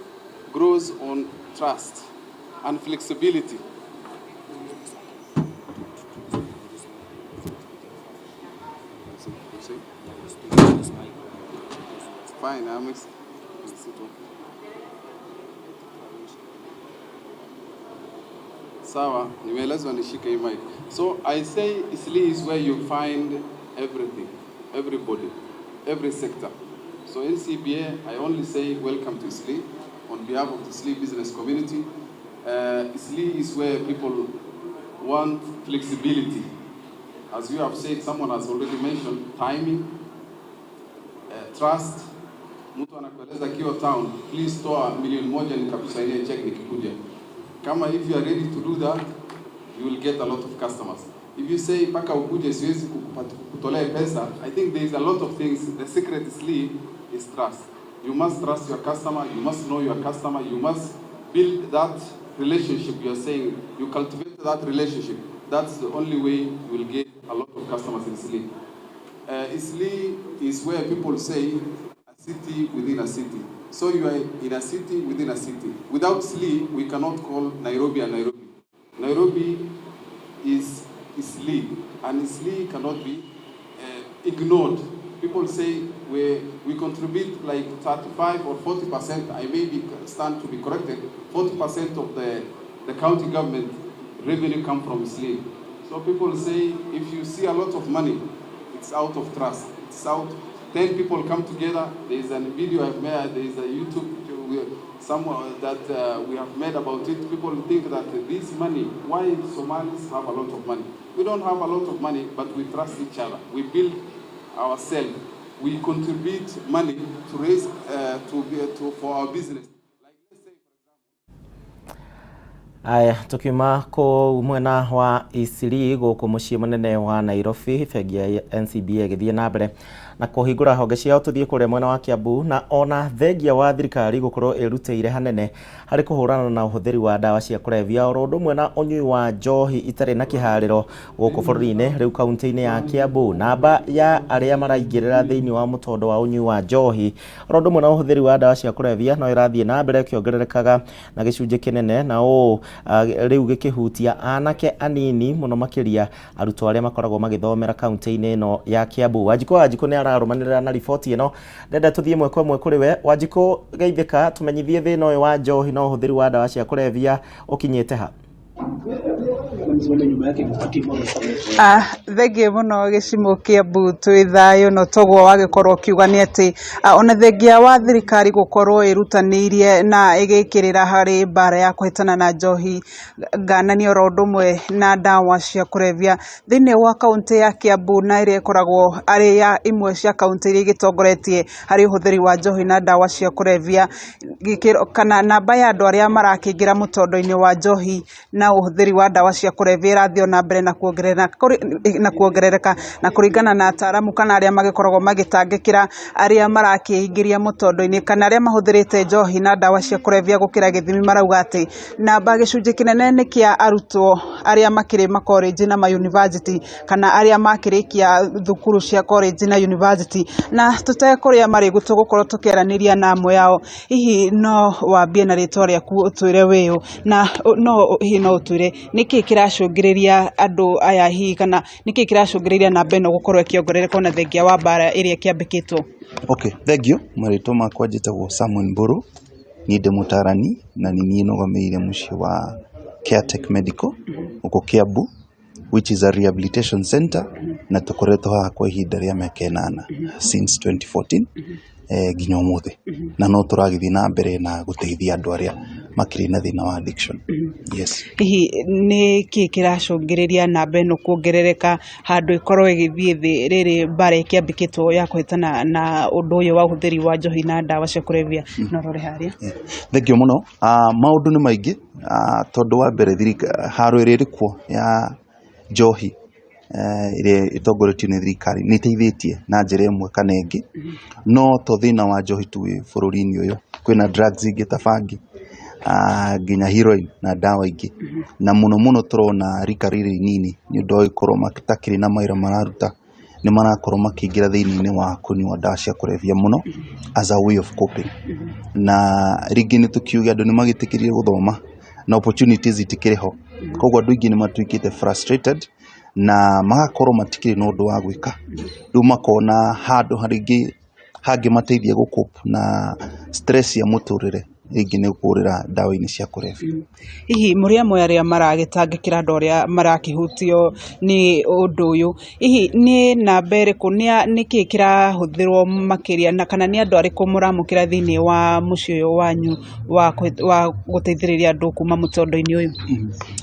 grows on trust and flexibility. See? Fine, I'm is it okay? Sawa, nimeelezwa nishike hii mic. So I say Eastleigh is where you find everything, everybody, every sector. So NCBA, I only say welcome to Eastleigh on behalf of the Eastleigh business community. Eastleigh is where people want flexibility. As you have said, someone has already mentioned timing, trust. Mtu anakueleza akiwa town, "Please toa milioni 1 nikakusainia check nikikuja." Kama if you are ready to do that, you will get a lot of customers. If you say mpaka ukuje siwezi kukutolea pesa, I think there is a lot of things. The secret is trust. You must trust your customer, you must know your customer, you must build that relationship you are saying, you cultivate that relationship. That's the only way you will get a lot of customers in Eastleigh. Eastleigh is where people say a city within a city. So you are in a city within a city. Without Eastleigh, we cannot call Nairobi a Nairobi. Nairobi is Eastleigh, and Eastleigh cannot be ignored. People say we contribute like 35 or 40%, I may be stand to be corrected, 40% of the county government revenue come from Eastleigh. So people say if you see a lot of money, it's out of trust. It's out. 10 people come together. There is a video I've made, there is a YouTube somewhere that we have made about it. People think that this money, why Somalis have a lot of money? We don't have a lot of money, but we trust each other. We build ourselves. We contribute money to raise to be, to, for our business. Aya, tukiuma kũu mwena wa Eastleigh gũkũ mũciĩ mũnene wa Nairobi, bengi ya NCBA ĩgĩthiĩ na mbere na kũhingũra honge ciao, tũthiĩ kũrĩa mwena wa Kiambu, na ona thengia wa thirikari gũkorwo ĩrutĩire hanene harĩ kũhũrana na ũhũthĩri wa ndawa cia kũrebia oro ũndũ ũmwe na ũnyui wa njohi itarĩ na kĩharĩro gũkũ bũrũri-inĩ. Rĩu kaunti-inĩ ya Kiambu, namba ya arĩa maraingĩrĩra thĩinĩ wa mũtondo wa ũnyui wa njohi oro ũndũ ũmwe na ũhũthĩri wa ndawa cia kũrebia no ĩrathiĩ na mbere ĩkĩongererekaga na gĩcunjĩ kĩnene, na ũũ rĩu gĩkĩhutia anake anini mũno makĩria arutwo arĩa makoragwo magĩthomera kaunti-inĩ ĩno ya Kiambu. Wanjikũ Wanjikũ nĩ ararũmanĩrĩra na riboti ĩno. Ndenda tũthiĩ ĩmwe kwa ĩmwe kũrĩ we Wanjikũ. Geithĩka, tũmenyithie thĩna ũyũ wa njohi na ũhũthĩri wa ndawa cia kũrebia ũkinyĩte ha? Thengiũ mũno gĩcimo Kiambu, twĩ thayũ. No toguo wagĩkorwo ũkiuga nĩ atĩ ona thengia wa thirikari gũkorwo ĩrutanĩirie na ĩgĩkĩrĩra harĩ mbara ya kũhĩtana na njohi ngananie oro ũndũ ũmwe na ndawa cia kũrebia thĩinĩ wa kaũntĩ ya Kiambu, na ĩrĩa ĩkoragwo arĩ ya imwe cia kaũntĩ iria igĩtongoretie harĩ ũhũthĩri wa njohi na ndawa cia kũrebia, gĩkĩro kana namba ya andũ arĩa marakĩingĩra mũtondo-inĩ wa njohi na ũhũthĩri wa ndawa cia kũrebia ĩrathiĩ o na mbere na kuongerereka. Na kũringana na ataramu kana arĩa magĩkoragwo magĩtangĩkĩra arĩa marakĩingĩria mũtondo-inĩ kana arĩa mahũthĩrĩte njohi na ndawa cia kũrebia gũkĩra gĩthimi, marauga atĩ namba gĩcunjĩ kĩnene nĩ kĩa arutwo arĩa makĩrĩ makorĩnji na mayunivasĩtĩ kana arĩa makĩrĩkia thukuru cia korĩnji na yunivasĩtĩ. Na tũtekũrĩa marĩgũ, tũgũkorwo tũkĩaranĩria na amwe ao. Hihi no wambie na rĩtwa rĩaku, ũtwĩre wĩũ, na no hihi no ũtwĩre nĩkĩ kĩracũngĩrĩria andũ aya hihi, kana nĩkĩ kĩracũngĩrĩria namba ĩno gũkorwo ĩkĩongerereka ona thengia wa mbara ĩrĩa ĩkĩambĩkĩtwo? Okay, thank you. Marĩtwa makwa njĩtagwo Samuel Mburu. Niĩ ndĩ mũtarani na nĩ niĩ nũgamĩrĩire mũciĩ wa Caretech Medical gũkũ Kiambu, which is a rehabilitation center, na tũkoretwo haha kwa ihinda rĩa mĩaka 8 since 2014 nginya ũmũthĩ, na no tũragĩthiĩ na mbere na gũteithia andũ arĩa makĩrĩ na thĩna wa addiction. Yes. Hihi nĩ kĩ kĩracũngĩrĩria namba ĩno kuongerereka handũ ĩkorwo ĩgĩthiĩ thĩ rĩrĩ mbara ĩkĩambĩkĩtwo ya kũhĩtana na ũndũ ũyũ wa ũhũthĩri wa njohi na ndawa cia kũrebia? No rore harĩa. Thank you mũno. Maũndũ nĩ maingĩ, tondũ wa mbere haro ĩrĩa ĩrĩ kuo ya njohi ĩrĩa ĩtongoretio nĩ thirikari nĩ ĩteithĩtie na njĩra ĩmwe kana ĩngĩ, no to thĩna wa njohi tu wĩ bũrũri-inĩ ũyũ, kwĩna drugs ingĩ ta bangi, nginya heroin na ndawa ingĩ, na mũno mũno tũrona rika rĩrĩ inini, nĩ ũndũ wa gũkorwo matakĩrĩ na mawĩra mararuta, nĩ marakorwo makĩingĩra thĩinĩ wa kũnyua ndawa cia kũrebia mũno as a way of coping. Na rĩngĩ nĩ tũkiuge andũ nĩ magĩtĩkĩrire gũthoma na opportunities itikĩrĩ ho, koguo andũ aingĩ nĩ matuĩkĩte frustrated na magakorwo matikĩrĩ na ũndũ wa gwĩka. Rĩu makona handũ rĩngĩ hangĩmateithia gũ cope na stress ya mũtũrĩre, rĩngĩ nĩ kũrĩra ndawa-inĩ cia kũrebia. Hihi mũrĩ amwe arĩa maragĩtangĩkĩra andũ arĩa marakĩhutio nĩ ũndũ ũyũ, hihi nĩ namba ĩrĩkũ, nĩkĩ kĩrahũthĩrwo makĩria, na kana nĩ andũ arĩkũ mũramũkĩra thĩinĩ wa mũciĩ ũyũ wanyu wa gũteithĩrĩria andũ kuma mũtondo-inĩ ũyũ?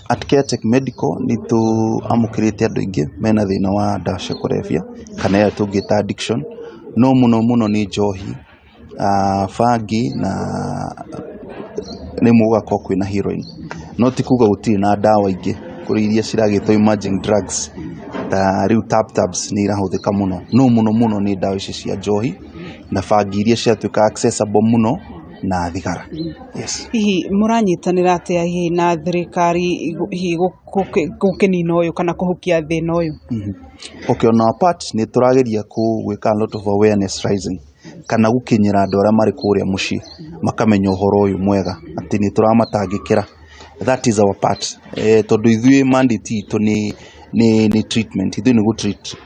At Caretech Medical nĩ tũamũkĩrĩte andũ aingĩ mena thĩna wa ndawa cia kũrebia kana ĩyo tũngĩta addiction, no mũno mũno nĩ njohi, bangi, na rĩmwe gũgakorwo kwĩna heroin. No ti kuga gũtirĩ na ndawa ingĩ, kũrĩ iria ciragĩtwo emerging drugs ta rĩu tap tabs nĩ irahũthĩka mũno, no mũno mũno nĩ ndawa ici cia njohi na bangi iria ciatuĩka accessible mũno na thigara. Yes. Hihi mũranyitanĩra atĩa hihi na thirikari hihi gũkĩnina ũyũ kana kũhukia thĩna ũyũ? Okay, on our part nĩ tũrageria gwĩka a lot of awareness rising kana gũkinyĩra andũ arĩa marĩ kũrĩa mũciĩ makamenya ũhoro ũyũ mwega atĩ nĩ tũramatangĩkĩra. That is our part, tondũ ithuĩ mandate itũ nĩ treatment, ithuĩ nĩ gũ treat,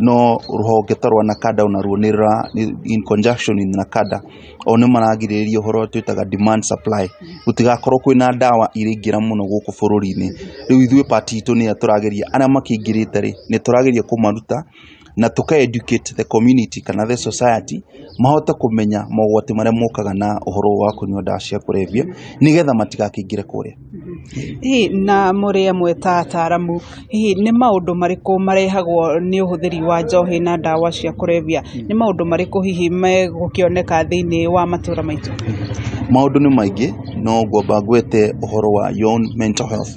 no rũhonge ta rwa NACADA onaruo nĩ in conjunction with NACADA, o nĩ maragirĩrĩria ũhoro twĩtaga demand supply, gũtigakorwo kwĩna ndawa iraingĩra mũno gũkũ bũrũri-inĩ. Rĩu ithuĩ part itũ nĩyo tũrageria, arĩa makĩingĩrĩte rĩ, nĩ tũrageria kũmaruta na tũka educate the community kana the society mahote kũmenya mogwati marĩa mokaga na ũhoro wa kũnyua ndawa cia kũrebia, nĩgetha matigakĩingĩre kũrĩa. Hihi na mũrĩ amwe ta ataramu, hihi nĩ maũndũ marĩkũ marehagwo nĩ ũhũthĩri wa njohi na ndawa cia kũrebia? Nĩ maũndũ marĩkũ hihi megũkĩoneka thĩinĩ wa matũra maitũ? Maũndũ nĩ maingĩ, no ngwamba ngwete ũhoro wa your own mental health.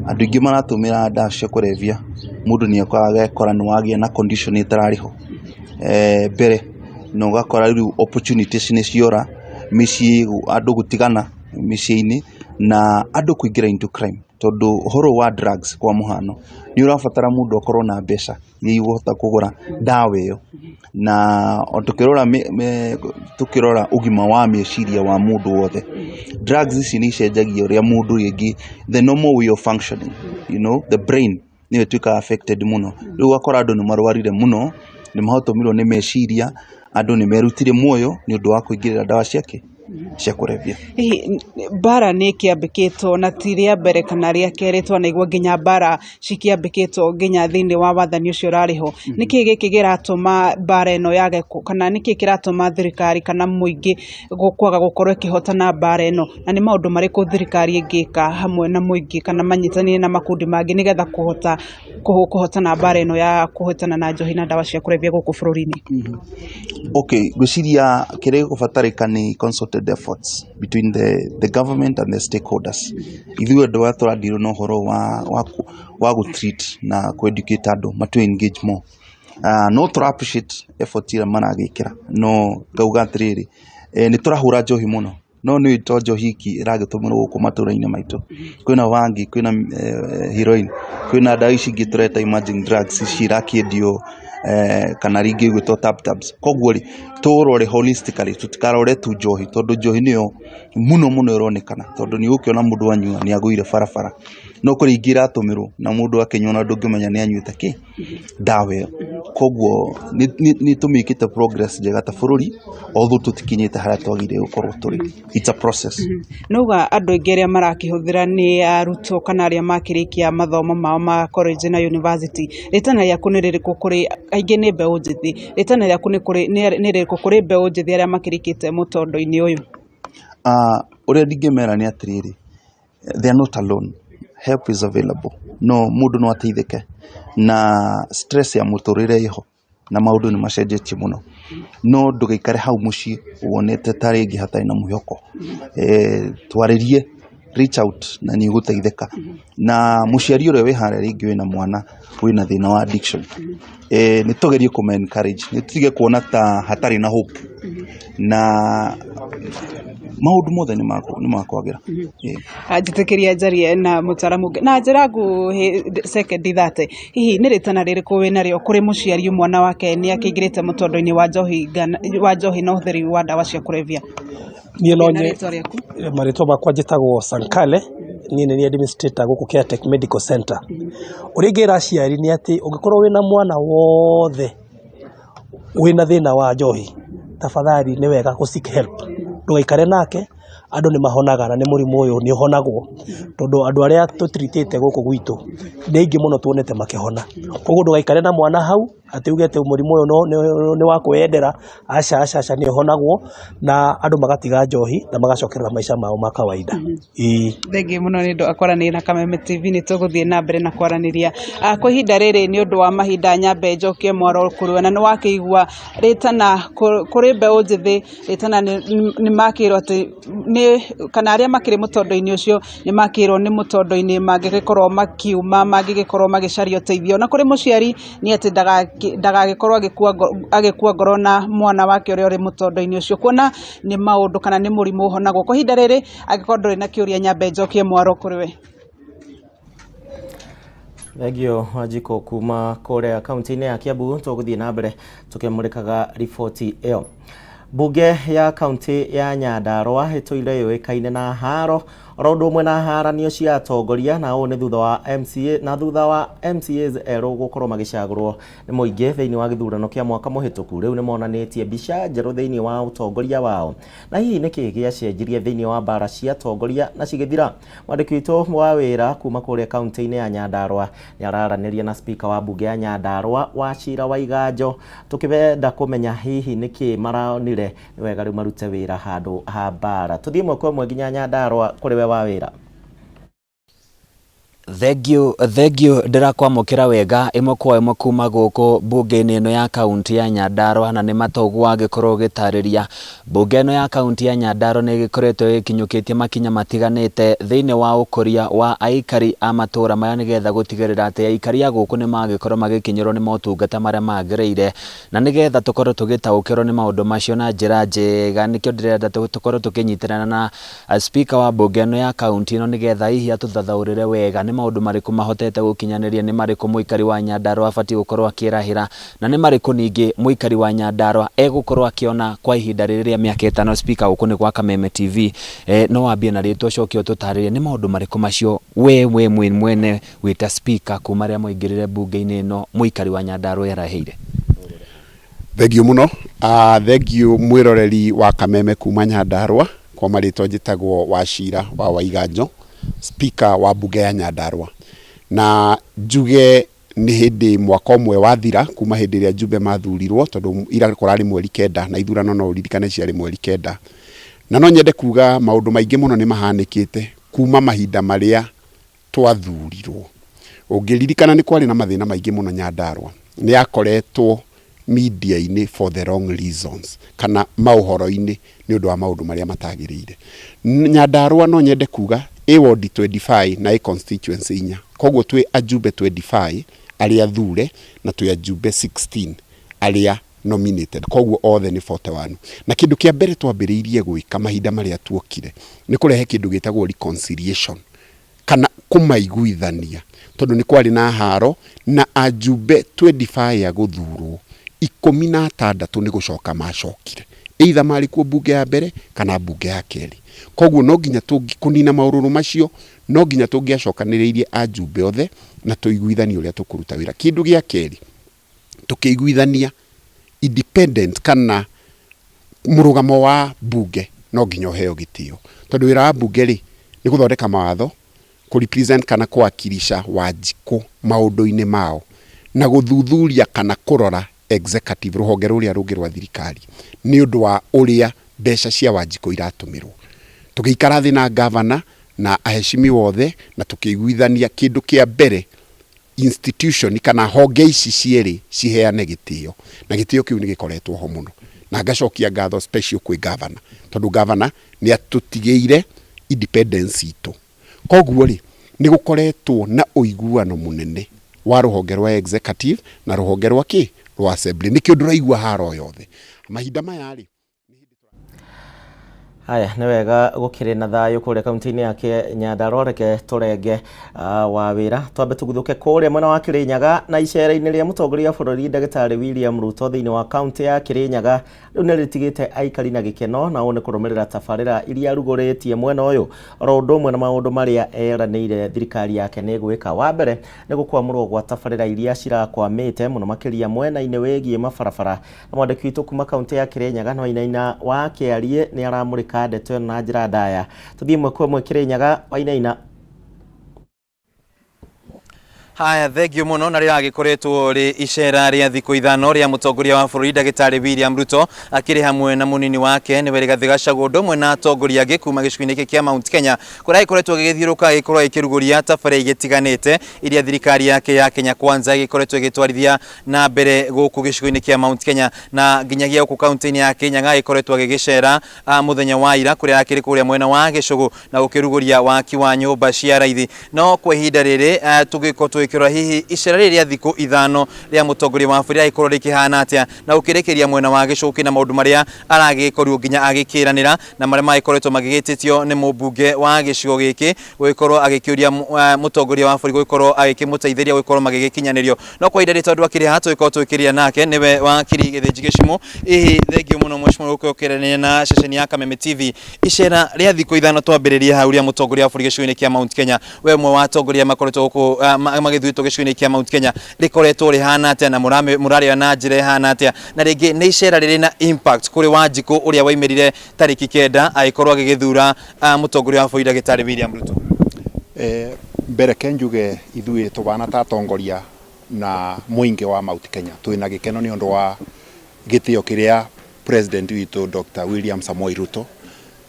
Andũ aingĩ maratũmĩra ndawa cia kũrebia, mũndũ nĩ agekora nĩ wagĩa na condition ĩtararĩ ho mbere, na ũgakora rĩu opportunities nĩ ciora, mĩciĩ andũ gũtigana mĩciĩ-inĩ, na andũ kũingĩra into crime, tondũ ũhoro ũyũ wa drugs kwa mũhano, nĩ ũrabatara mũndũ akorwo na mbeca iria ikũhota kũgũra ndawa ĩyo. Na tũkĩrora ũgima wa meciria wa mũndũ wothe, drugs ici nĩ icenjagia ũrĩa mũndũ rĩngĩ, the normal way of functioning, the brain nĩyo ĩtuĩkaga affected mũno. Rĩu ũgakora andũ nĩ marwarire mũno, nĩ mahotomirwo nĩ meciria, andũ nĩ merutire muoyo nĩ ũndũ wa kũingĩrĩra ndawa ciake cia kũrebia. Hihi mbara nĩ ĩkĩambĩkĩtwo, na ti rĩa mbere kana rĩa kerĩ twanaigua nginya mbara cikĩambĩkĩtwo nginya thĩinĩ wa wathani ũcio ũrarĩ ho. Nĩkĩ gĩkĩ kĩratũma mbara ĩno yage, kana nĩkĩ kĩratũma thirikari kana mũingĩ kwaga gũkorwo ĩkĩhotana mbara ĩno, na nĩ maũndũ marĩkũ thirikari ĩngĩka hamwe na mũingĩ kana manyitanĩire na makundi mangĩ nĩgetha kũhota kũhotana mbara ĩno ya kũhotana na njohi na ndawa cia kũrebia gũkũ bũrũri-inĩ? Okay, ngwĩciria kĩrĩa gĩgũbatarĩka nĩ concerted efforts between the government and the stakeholders. Ithuĩ andũ aya tũradeal na ũhoro wa gũ-treat na kũ-educate andũ matu engage more. No tũra appreciate effort ĩrĩa maragĩkĩra, no ngauga atĩrĩrĩ, nĩ tũrahũra njohi mũno, no nĩ to njohi iki ĩragĩtũmĩrwo gũkũ matũra-inĩ maitũ. Kwĩna bangi, kwĩna heroin, kwĩna ndawa ici ingĩ tũreta emerging drugs, ici irakĩendio kana rĩngĩ igwĩtwo tap tabs. Koguo rĩ, tũrore holistically, tũtikarore tu njohi, tondũ njohi nĩyo mũno mũno ĩronekana, tondũ nĩ ũgũkĩona mũndũ anyua nĩ agũire barabara, no kũrĩ ingĩ iratũmĩrwo na mũndũ akĩnyua na ndũngĩmenya nĩ anyuĩte kĩ ndawa ĩyo. Koguo nĩ tũmĩkĩte progress njega ta bũrũri, although tũtikinyĩte harĩa twagĩrĩire gũkorwo tũrĩ. It's a process. Nauga andũ aingĩ arĩa marakĩhũthĩra nĩ arutwo kana arĩa makĩrĩkia mathomo mao ma college na university. Rĩtana rĩaku nĩ rĩrĩkũ kũrĩ aingĩ nĩ mbeũ njĩthĩ? Rĩtana rĩaku nĩ kũrĩ nĩ rĩrĩkũ kũrĩ mbeũ njĩthĩ arĩa makĩrĩkĩte mũtondo-inĩ ũyũ? Ũrĩa ndingĩmera nĩ atĩrĩrĩ, they are not alone, help is available. No mũndũ no ateithĩke, na stress ya mũtũrĩre ĩho, na maũndũ nĩ macenjetie mũno, no ndũgaikare hau mũciĩ wonete ta rĩngĩ hatarĩ na mwĩhoko. Twarĩrie, reach out, na nĩ ũgũteithĩka. Na mũciari ũrĩa wĩ harĩa rĩngĩ wĩna mwana wĩna thĩna wa addiction, nĩ tũgerie kũma encourage, nĩ tũtige kuona ta hatarĩ na hope, na maũndũ mothe nĩ makwagĩra. Njĩtĩkĩria njarie na mũtaramu ũngĩ na njĩra nguhĩ sekendi 30. Hihi nĩ rĩtana rĩrĩkũ wĩnarĩo kũrĩ mũciari mwana wake nĩ akĩingĩrĩte mũtondo-inĩ wa njohi na ũhũthĩri wa ndawa cia kũrebia? Niĩ no Na rĩtwa rĩaku? Marĩtwa makwa njĩtagwo Sankale, niĩ nĩ niĩ administrator gũkũ Caretech Medical Center. Ũrĩa ingĩra aciari nĩ atĩ ũngĩkorwo wĩna mwana wothe wĩna thĩna wa njohi, tafadhali nĩ wega gũ seek help, ndũgaikare nake. Andũ nĩ mahonaga, na nĩ mũrimũ ũyũ nĩ ũhonagwo, tondũ andũ arĩa tũtiritĩte gũkũ gwitũ nĩ aingĩ mũno tuonete makĩhona. Koguo ndũgaikare na mwana hau atĩ uge atĩ mũrimũ ũyũ nĩ wa kwĩyendera. Aca, aca, aca, nĩ ũhonagwo na andũ magatiga njohi na magacokerera maica mao ma kawaida. Ĩĩ. Thengiũ mũno nĩ ũndũ wa kwaranĩria na Kameme TV. Nĩ tũgũthiĩ na mbere na kwaranĩria kwa ihinda rĩrĩ. Nĩ ũndũ wa mahinda, nyambe njokie mwaro kũrĩ we, na nĩ wakĩigua rĩtana kũrĩ mbeũ njĩthĩ. Rĩtana nĩ makĩrwo atĩ nĩ kana arĩa makĩrĩ mũtondo-inĩ ũcio nĩ makĩrwo nĩ mũtondo-inĩ mangĩgĩkorwo makiuma, mangĩgĩkorwo magĩcaria ũteithio, na kũrĩ mũciari nĩ atĩ ndagagĩkorwo agĩkua ngoro na mwana wake ũrĩa ũrĩ mũtondo-inĩ ũcio, kuona nĩ maũndũ kana nĩ mũrimũ ũhonagwo. Kwa ihinda rĩrĩ, angĩkorwo ndũrĩ na kĩũria, nyambe njokie mwaro kũrĩ we. Thengio, Wanjikũ, kuma kũrĩa kaunti-inĩ ya Kiambu. Tũgũthiĩ na mbere tũkĩmũrĩkaga riboti ĩyo. Mbunge ya kaunti ya Nyandarua ĩtũire yũĩkaine na haro oro ũndũ ũmwe na haranio cia atongoria, na ũũ nĩ thutha wa MCA na thutha wa MCAs erũ gũkorwo magĩcagũrwo nĩ mũingĩ thĩinĩ wa gĩthurano kĩa mwaka mũhĩtũku. Rĩu nĩ monanĩtie mbica njerũ thĩinĩ wa ũtongoria wao. Na hihi nĩkĩ gĩacenjirie thĩinĩ wa mbara cia atongoria na cigĩthira? Mwandĩki witũ wa wĩra kuma kũrĩa kaunti-inĩ ya Nyandarua nĩ araranĩria na speaker wa mbunge ya Nyandarua, Wachira Waiganjo, tũkĩenda kũmenya hihi nĩkĩ maronire nĩ wega rĩu marute wĩra handũ ha mbara. Tũthiĩ ĩmwe kwa ĩmwe nginya Nyandarua kũrĩ we wa wĩra. Thengiũ, thengiũ ndĩrakwamũkĩra wega ĩmwe kwa ĩmwe kuma gũkũ mbunge-inĩ ĩno ya kaunti ya Nyandarua na nĩ matoguo wagĩkorwo ũgĩtarĩria. Mbunge ĩno ya kaunti ya Nyandarua nĩ ĩgĩkoretwo ĩgĩkinyũkĩtie makinya matiganĩte thĩinĩ wa ũkũria wa aikari a matũra maya nĩgetha gũtigĩrĩra atĩ aikari a gũkũ nĩ magĩkorwo magĩkinyĩrwo nĩ motungata marĩa magĩrĩire na nĩgetha tũkorwo tũgĩtaũkĩrwo nĩ maũndũ macio na njĩra njega nĩkĩo ndĩrenda tũkorwo tũkĩnyitĩrana na Speaker wa mbunge ĩno ya kaunti ĩno nĩgetha hihi atũthathaũrĩre wega nĩ maũndũ marĩkũ mahotete gũkinyanĩria, nĩ marĩkũ mũikari wa Nyandarua abatiĩ gũkorwo akĩrahĩra na nĩ marĩkũ ningĩ mũikari wa Nyandarua egũkorwo akĩona kwa ihinda rĩrĩ rĩa mĩaka ĩtano. Speaker, gũkũ nĩ gwa Kameme TV, no wambie na rĩtwa ũcoke ũtũtarĩrie nĩ maũndũ marĩkũ macio we we mwene wĩta Speaker kuma rĩrĩa mwaingĩrire mbunge-inĩ ĩno mũikari wa Nyandarua erahĩire? Thengiũ mũno. Thengiũ mwĩroreri wa Kameme kuma Nyandarua, kwa marĩtwa njĩtagwo Wachira wa Waiganjo, speaker wa mbunge ya Nyandarua. Na njuge nĩ hĩndĩ mwaka ũmwe wathira kuma hĩndĩ ĩrĩa njumbe mathurirwo, tondũ ira kũrarĩ mweri kenda na ithurano no ũririkane ciarĩ mweri kenda. Na no nyende kuga maũndũ maingĩ mũno nĩ mahanĩkĩte kuma mahinda marĩa twathurirwo. Ũngĩririkana nĩ kwarĩ na mathĩna maingĩ mũno Nyandarua. Nĩ yakoretwo media-inĩ for the wrong reasons kana maũhoro-inĩ nĩ ũndũ wa maũndũ marĩa matagĩrĩire. Nyandarua no nyende kuga ĩ ward 25 na ĩ constituency inya. Koguo twĩ ajumbe 25 arĩa athure na twĩ ajumbe 16 arĩa nominated. Koguo othe nĩ 41. Na kĩndũ kĩa mbere twambĩrĩirie gwĩka mahinda marĩa tuokire nĩ kũrehe kĩndũ gĩtagwo reconciliation kana kũmaiguithania tondũ nĩ kwarĩ na haro na ajumbe 25 a gũthurwo 16 nĩ gũcoka macokire either marĩ kuo mbunge ya mbere kana mbunge ya kerĩ. Koguo no nginya kũnina maũrũrũ macio no nginya tũngĩacokanĩrĩirie ajumbe othe na tũiguithanie ũrĩa tũkũruta wĩra. Kĩndũ gĩa kerĩ tũkĩiguithania independent kana mũrũgamo wa mbunge no nginya ũheo gĩtĩo tondũ wĩra wa mbunge rĩ nĩ gũthondeka mawatho, kũ represent kana kũwakilisha Wanjikũ maũndũ-inĩ mao na gũthuthuria kana kũrora executive rũhonge rũrĩa rũngĩ rwa thirikari nĩ ũndũ wa ũrĩa mbeca cia Wanjikũ iratũmĩrwo. Tũgĩikara thĩ na governor na aheshimiwa othe na tũkĩiguithania kĩndũ kĩa mbere institution kana honge ici cierĩ ciheane gĩtĩo na gĩtĩo kĩu nĩ gĩkoretwo ho mũno na ngacokia ngatho special kwĩ governor tondũ governor nĩ atũtigĩire independence itũ. Koguo rĩ nĩ gũkoretwo na ũiguano mũnene wa rũhonge rwa executive na rũhonge rwa kĩ rwa assembly nĩkĩo ndũraigua haro yothe mahinda maya rĩ. Haya, nĩ wega gũkĩrĩ na thayũ kũrĩa kaunti-inĩ ya Nyandarua. Reke tũrenge wa wĩra twambe tũguthũke kũrĩa mwena wa Kĩrĩnyaga na icera-inĩ rĩa mũtongoria wa bũrũri ndagĩtarĩ William Ruto thĩinĩ wa kaunti ya Kĩrĩnyaga rĩu nĩ rĩtigĩte aikari na gĩkeno na ũũ nĩ kũrũmĩrĩra tabarĩra iria arugũrĩtie mwena ũyũ oro ũndũ ũmwe na maũndũ marĩa eranĩire thirikari yake nĩ gwĩka. Wa mbere nĩ gũkwamũrwo gwa tabarĩra iria cirakwamĩte mũno makĩria mwena-inĩ wĩgiĩ mabarabara. Na mwandĩki witũ kuma kaunti ya Kĩrĩnyaga Wainaina wa Kĩariĩ nĩ aramũrĩka ndeto ĩno na njĩra ndaya. Tũthiĩ ĩmwe kwa ĩmwe Kĩrĩnyaga. Wainaina. Haya, thengio mũno. Na rĩragĩkoretwo rĩ icera rĩa thikũ ithano rĩa mũtongoria wa bũrũri ndagĩtarĩ William Ruto akĩrĩ hamwe na mũnini wake nĩwe Rigathĩ Gachagua ũndũ ũmwe na atongoria angĩ kuma gĩcigo-inĩ gĩkĩ kĩa Mount Kenya kũrĩa agĩkoretwo agĩgĩthiũrũrũka agĩkorwo agĩkĩrugũria tabarĩra igĩtiganĩte iria thirikari yake ya Kenya Kwanza ĩgĩkoretwo ĩgĩtwarithia na mbere gũkũ gĩcigo-inĩ kĩa Mount Kenya na nginyagia gũkũ kaunti-inĩ ya Kirinyaga agĩkoretwo agĩgĩcera mũthenya wa ira kũrĩa akĩrĩ kũrĩa mwena wa Gĩcũgũ na gũkĩrugũria waki wa nyũmba cia raithi. No kwa ihinda rĩrĩ tũgĩkorwo tũgĩkĩrora hihi icera rĩrĩ rĩa thikũ ithano rĩa mũtongoria wa bũrũri rĩragĩkorwo rĩkĩhana atĩa na gũkĩrĩkĩria mwena wa Gĩcũgũ na maũndũ marĩa aragĩkorirwo nginya agĩkĩranĩra na marĩa magĩkoretwo magĩgĩtĩtio nĩ mũmbunge wa gĩcigo gĩkĩ gũgĩkorwo agĩkĩũria mũtongoria wa bũrũri gũgĩkorwo agĩkĩmũteithĩria gũgĩkorwo magĩgĩkinyanĩrio. No kwa ihinda rĩrĩ tondũ akĩrĩ haha tũgĩkorwo tũgĩkĩria nake nĩwe wakiri Gĩthĩnji Gĩcimũ. Hihi thengio mũno mheshimiwa gũkorwo ũkĩaranĩria na ceceni ya Kameme TV. Icera rĩa thikũ ithano twambĩrĩrie hau rĩa mũtongoria wa bũrũri gĩcigo-inĩ kĩa Mount Kenya, we ũmwe wa atongoria makoretwo gũkũ magĩthurĩtwo gĩcigo-inĩ kĩa Mount Kenya, rĩkoretwo rĩhana atĩa na mũrarĩoya na njĩra ĩhana atĩa, na rĩngĩ nĩ icera rĩrĩ na impact kũrĩ Wanjikũ ũrĩa waimĩrire tarĩki kenda agĩkorwo agĩgĩthura mũtongoria wa bũrũri ndagĩtarĩ William Ruto? Mbere ke njuge ithuĩ tũbana ta atongoria na mũingĩ wa Mount Kenya twĩna gĩkeno nĩ ũndũ wa gĩtĩo kĩrĩa President witũ Dr. William Samoei Ruto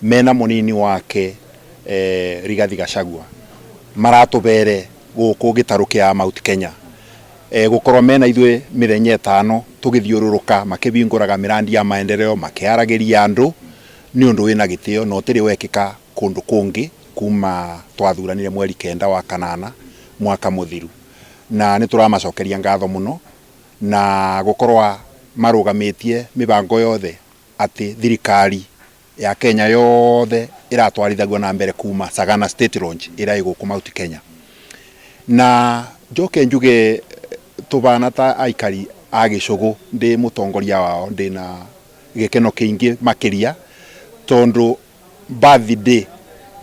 mena mũnini wake Rigathi Gachagua maratũbere Gũkũ gĩtarũ kĩa Mount Kenya gũkorwo mena ithuĩ mĩthenya ĩtano tũgĩthiũrũrũka makĩhingũraga mĩrandi ya maendeleo makĩaragĩria andũ nĩ ũndũ wĩna gĩtĩo na ũtĩrĩ wekĩka kũndũ kũngĩ kuma twathuranire mweri 9 wa kanana mwaka mũthiru. Na nĩ tũramacokeria ngatho mũno na gũkorwo marũgamĩtie mĩbango yothe atĩ thirikari ya Kenya yothe ĩratwarithagio na mbere kuma Sagana State Lodge ĩrĩa ĩ gũkũ Mount Kenya. Na njoke njuge tũbana ta aikari a gĩcũgũ ndĩ mũtongoria wao ndĩna gĩkeno kĩingĩ makĩria tondũ birthday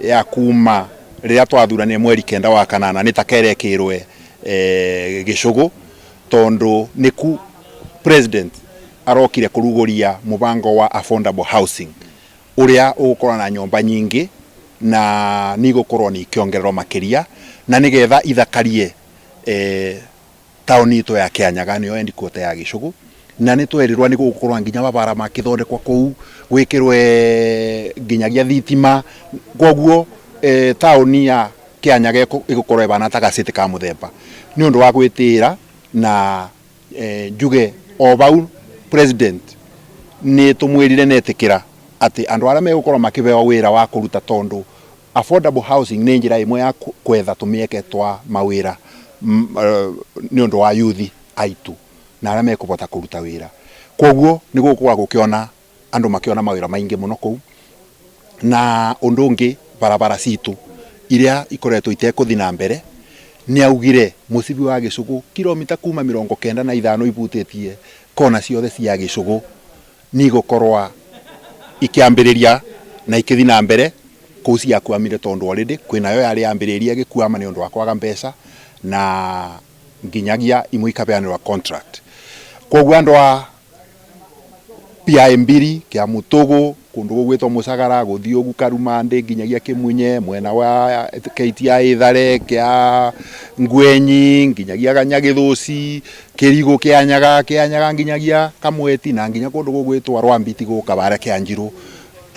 ya kuma rĩrĩa twathuranire mweri 9 wa kanana nĩ ta kerekĩrwe gĩcũgũ tondũ nĩku president arokire kũrugũria mũbango wa affordable housing ũrĩa ũgũkorwo na nyũmba nyingĩ na nĩigũkorwo nĩ ikĩongererwo makĩria na nĩgetha ithakarie taũni itũ ya Kianyaga nĩyo headquarter ya gĩcũgũ. Na nĩ twerirwo nĩ gũgũkorwo nginya mabara makĩthondekwo kũu gwĩkĩrwe nginyagia thitima koguo taũni ya Kianyaga ĩgũkorwo ĩbana ta gacĩtĩ ka mũthemba nĩ ũndũ wa gwĩtĩĩra. Na njuge o bau president nĩ tũmwĩrire netĩkĩra atĩ andũ arĩa megũkorwo makĩheo wĩra wa kũruta tondũ affordable housing nĩ njĩra ĩmwe ya kwetha tũmĩeke twa mawĩra nĩ ũndũ wa yuthi aitu na arĩa mekũbota kũruta wĩra. Koguo nĩ gũgũkorwo gũkĩona andũ makĩona mawĩra maingĩ mũno kũu. Na ũndũ ũngĩ barabara citũ iria ikoretwo itekũthi na mbere nĩ augire mũcibi wa gĩcũgũ kilomita kuma 95 ibutĩtie kona ciothe cia gĩcũgũ nĩ igũkorwo ikĩambĩrĩria na ikĩthi na mbere kũu ciakwamire tondũ already kwĩnayo yarĩ yambĩrĩria ĩgĩkwama nĩ ũndũ wa kwaga mbeca na nginyagia imwe ikabeanĩrwa contract. Koguo andũ a PI mbiri kĩa Mutugu kũndũ gũgwĩtwo Mũcagara gũthiĩ ũgu Karumandĩ nginyagia Kĩmunye mwena wa KTI Ithare kĩa Ngwenyi nginyagia Ganyagĩthũci Kĩrigũ Kĩanyaga Kĩanyaga nginyagia Kamweti na nginya kũndũ gũgwĩtwo Rwambiti gũka bara kĩa Njirũ.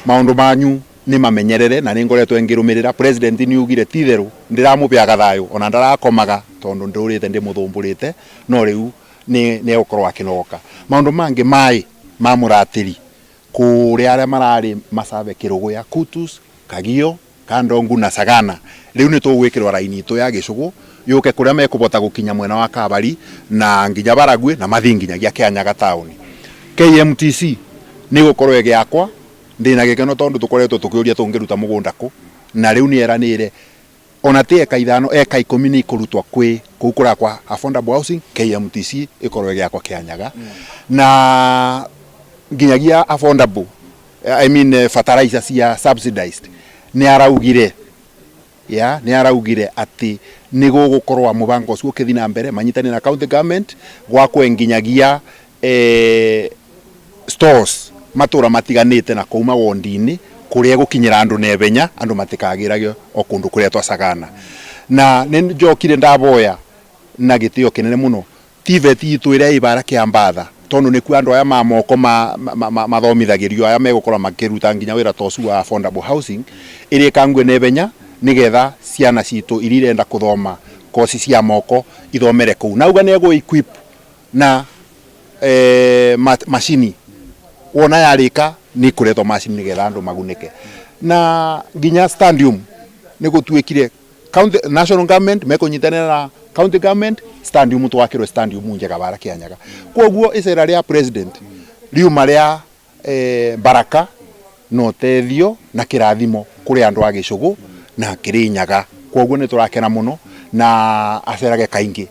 Maũndũ manyu nĩ mamenyerere na nĩ ngoretwo ngĩrũmĩrĩra. President nĩ ugire ti-itherũ ndĩramũbeaga thayũ ona ndarakomaga tondũ ndũrĩte ndĩmũthũmbũrĩte no rĩu nĩ egũkorwo akĩnogoka. Maũndũ mangĩ maĩ ma mũratĩri kũrĩa arĩa mararĩ Masabe Kĩrũgũya Kutus Kagio Kandongu na Sagana rĩu nĩ tũgwĩkĩrwo raini itũ ya gĩcũgũ yũke kũrĩa mekũbota gũkinya mwena wa Kabari na nginya Baragwi na mathi nginyagia Kĩanyaga taũni. KMTC nĩ gũkorwo ĩgĩakwa ndĩna gĩkeno tondũ tũkoretwo tũkĩũria tũngĩruta mũgũnda kũ na rĩu nĩ eranĩire ona ti eka 5 eka 10 nĩ ikũrutwo kwĩ kũu kũrakwa affordable housing KMTC ĩkorwo ĩgĩakwa Kĩanyaga na nginyagia affordable I mean fertilizer cia subsidized nĩ araugire ya nĩ araugire atĩ nĩ gũgũkorwo mũbango ũcio ũkĩthi na mbere manyitanĩre na county government gwakwe nginyagia stores matũra matiganĩte na kũu mawondi-inĩ kũrĩa gũkinyĩra andũ naihenya andũ matikagĩragio o kũndũ kũrĩa twacagana. Na nĩ njokire ndaboya na gĩtĩo kĩnene mũno TVET itũ ĩrĩa ĩ bara Kĩambatha tondũ nĩkuo andũ aya ma moko mathomithagĩrio aya megũkorwo makĩruta nginya wĩra ta ũcio wa affordable housing ĩrĩa ĩkangue naihenya nĩgetha ciana citũ iria irenda kũthoma koci cia moko ithomere kũu. Na auga nĩ egũ equip na macini wona yarĩka nĩ ĩkũretwo macini nĩgetha andũ magunĩke. Na nginya stadium nĩ gũtuĩkire county national government mekũnyitanĩra na county government stadium twakĩrwo stadium njega bara Kĩanyaga. Koguo icera rĩa president riuma rĩa baraka na ũteithio na kĩrathimo kũrĩ andũ a gĩcũgũ na Kĩrĩnyaga. Koguo nĩ tũrakena mũno na acerage kaingĩ.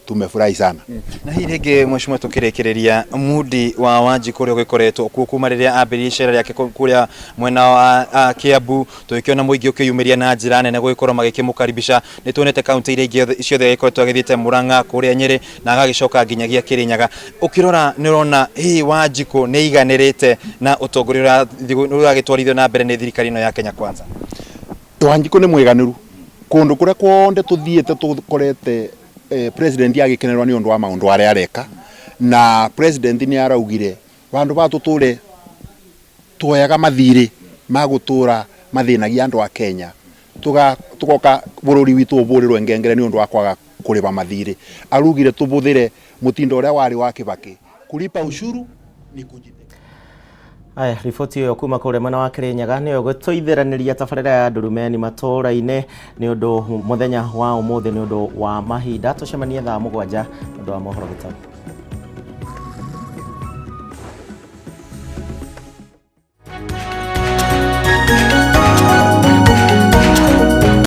Tumefurahi sana. Na hihi rĩngĩ mheshimiwa tukĩrĩkĩrĩria Mudi wa Wanjikũ ũrĩa ũgĩkoretwo kuo kuma rĩrĩa ambĩrĩirie icera rĩake kũrĩa mwena wa Kiambu tũgĩkĩona mũingĩ ũkĩyumĩria na njĩra nene gũgĩkorwo magĩkĩmũkaribisha. Nĩ tuonete kaunti iria ingĩ ciothe agĩkoretwo agĩthiĩte Murang'a kũrĩa Nyĩrĩ na agagĩcoka nginyagia Kĩrĩnyaga. Ũkĩrora nĩ ũrona hihi Wanjikũ nĩ aiganĩrĩte na ũtongoria ũrĩa ũragĩtwarithio na mbere nĩ thirikari ĩno ya Kenya Kwanza? Wanjikũ nĩ mwĩganĩru kũndũ kũrĩa kuothe tũthiĩte tũkorete president agĩkenerwo nĩ ũndũ wa maũndũ arĩa areka na president nĩ araugire vandũ va tũtũre tuoyaga mathirĩ ma gũtũra mathĩnagia andũ a Kenya Tugoka bururi witu uburirwo ngengere ni undu wa kwaga kuriba mathiri. Arugire tubuthire mutindo uria wari wa Kibaki, kulipa ushuru ni kujite. Aya, riboti ĩyo kuma kũrĩa mwena wa Kirinyaga nĩyo gũtũithĩranĩria tabarĩra ya ndurumeni matũũra-inĩ nĩ ũndũ mũthenya wa ũmũthĩ. Nĩ ũndũ wa mahinda, tũcemanie thaa 7 nĩ ũndũ wa mohoro gĩtaũ.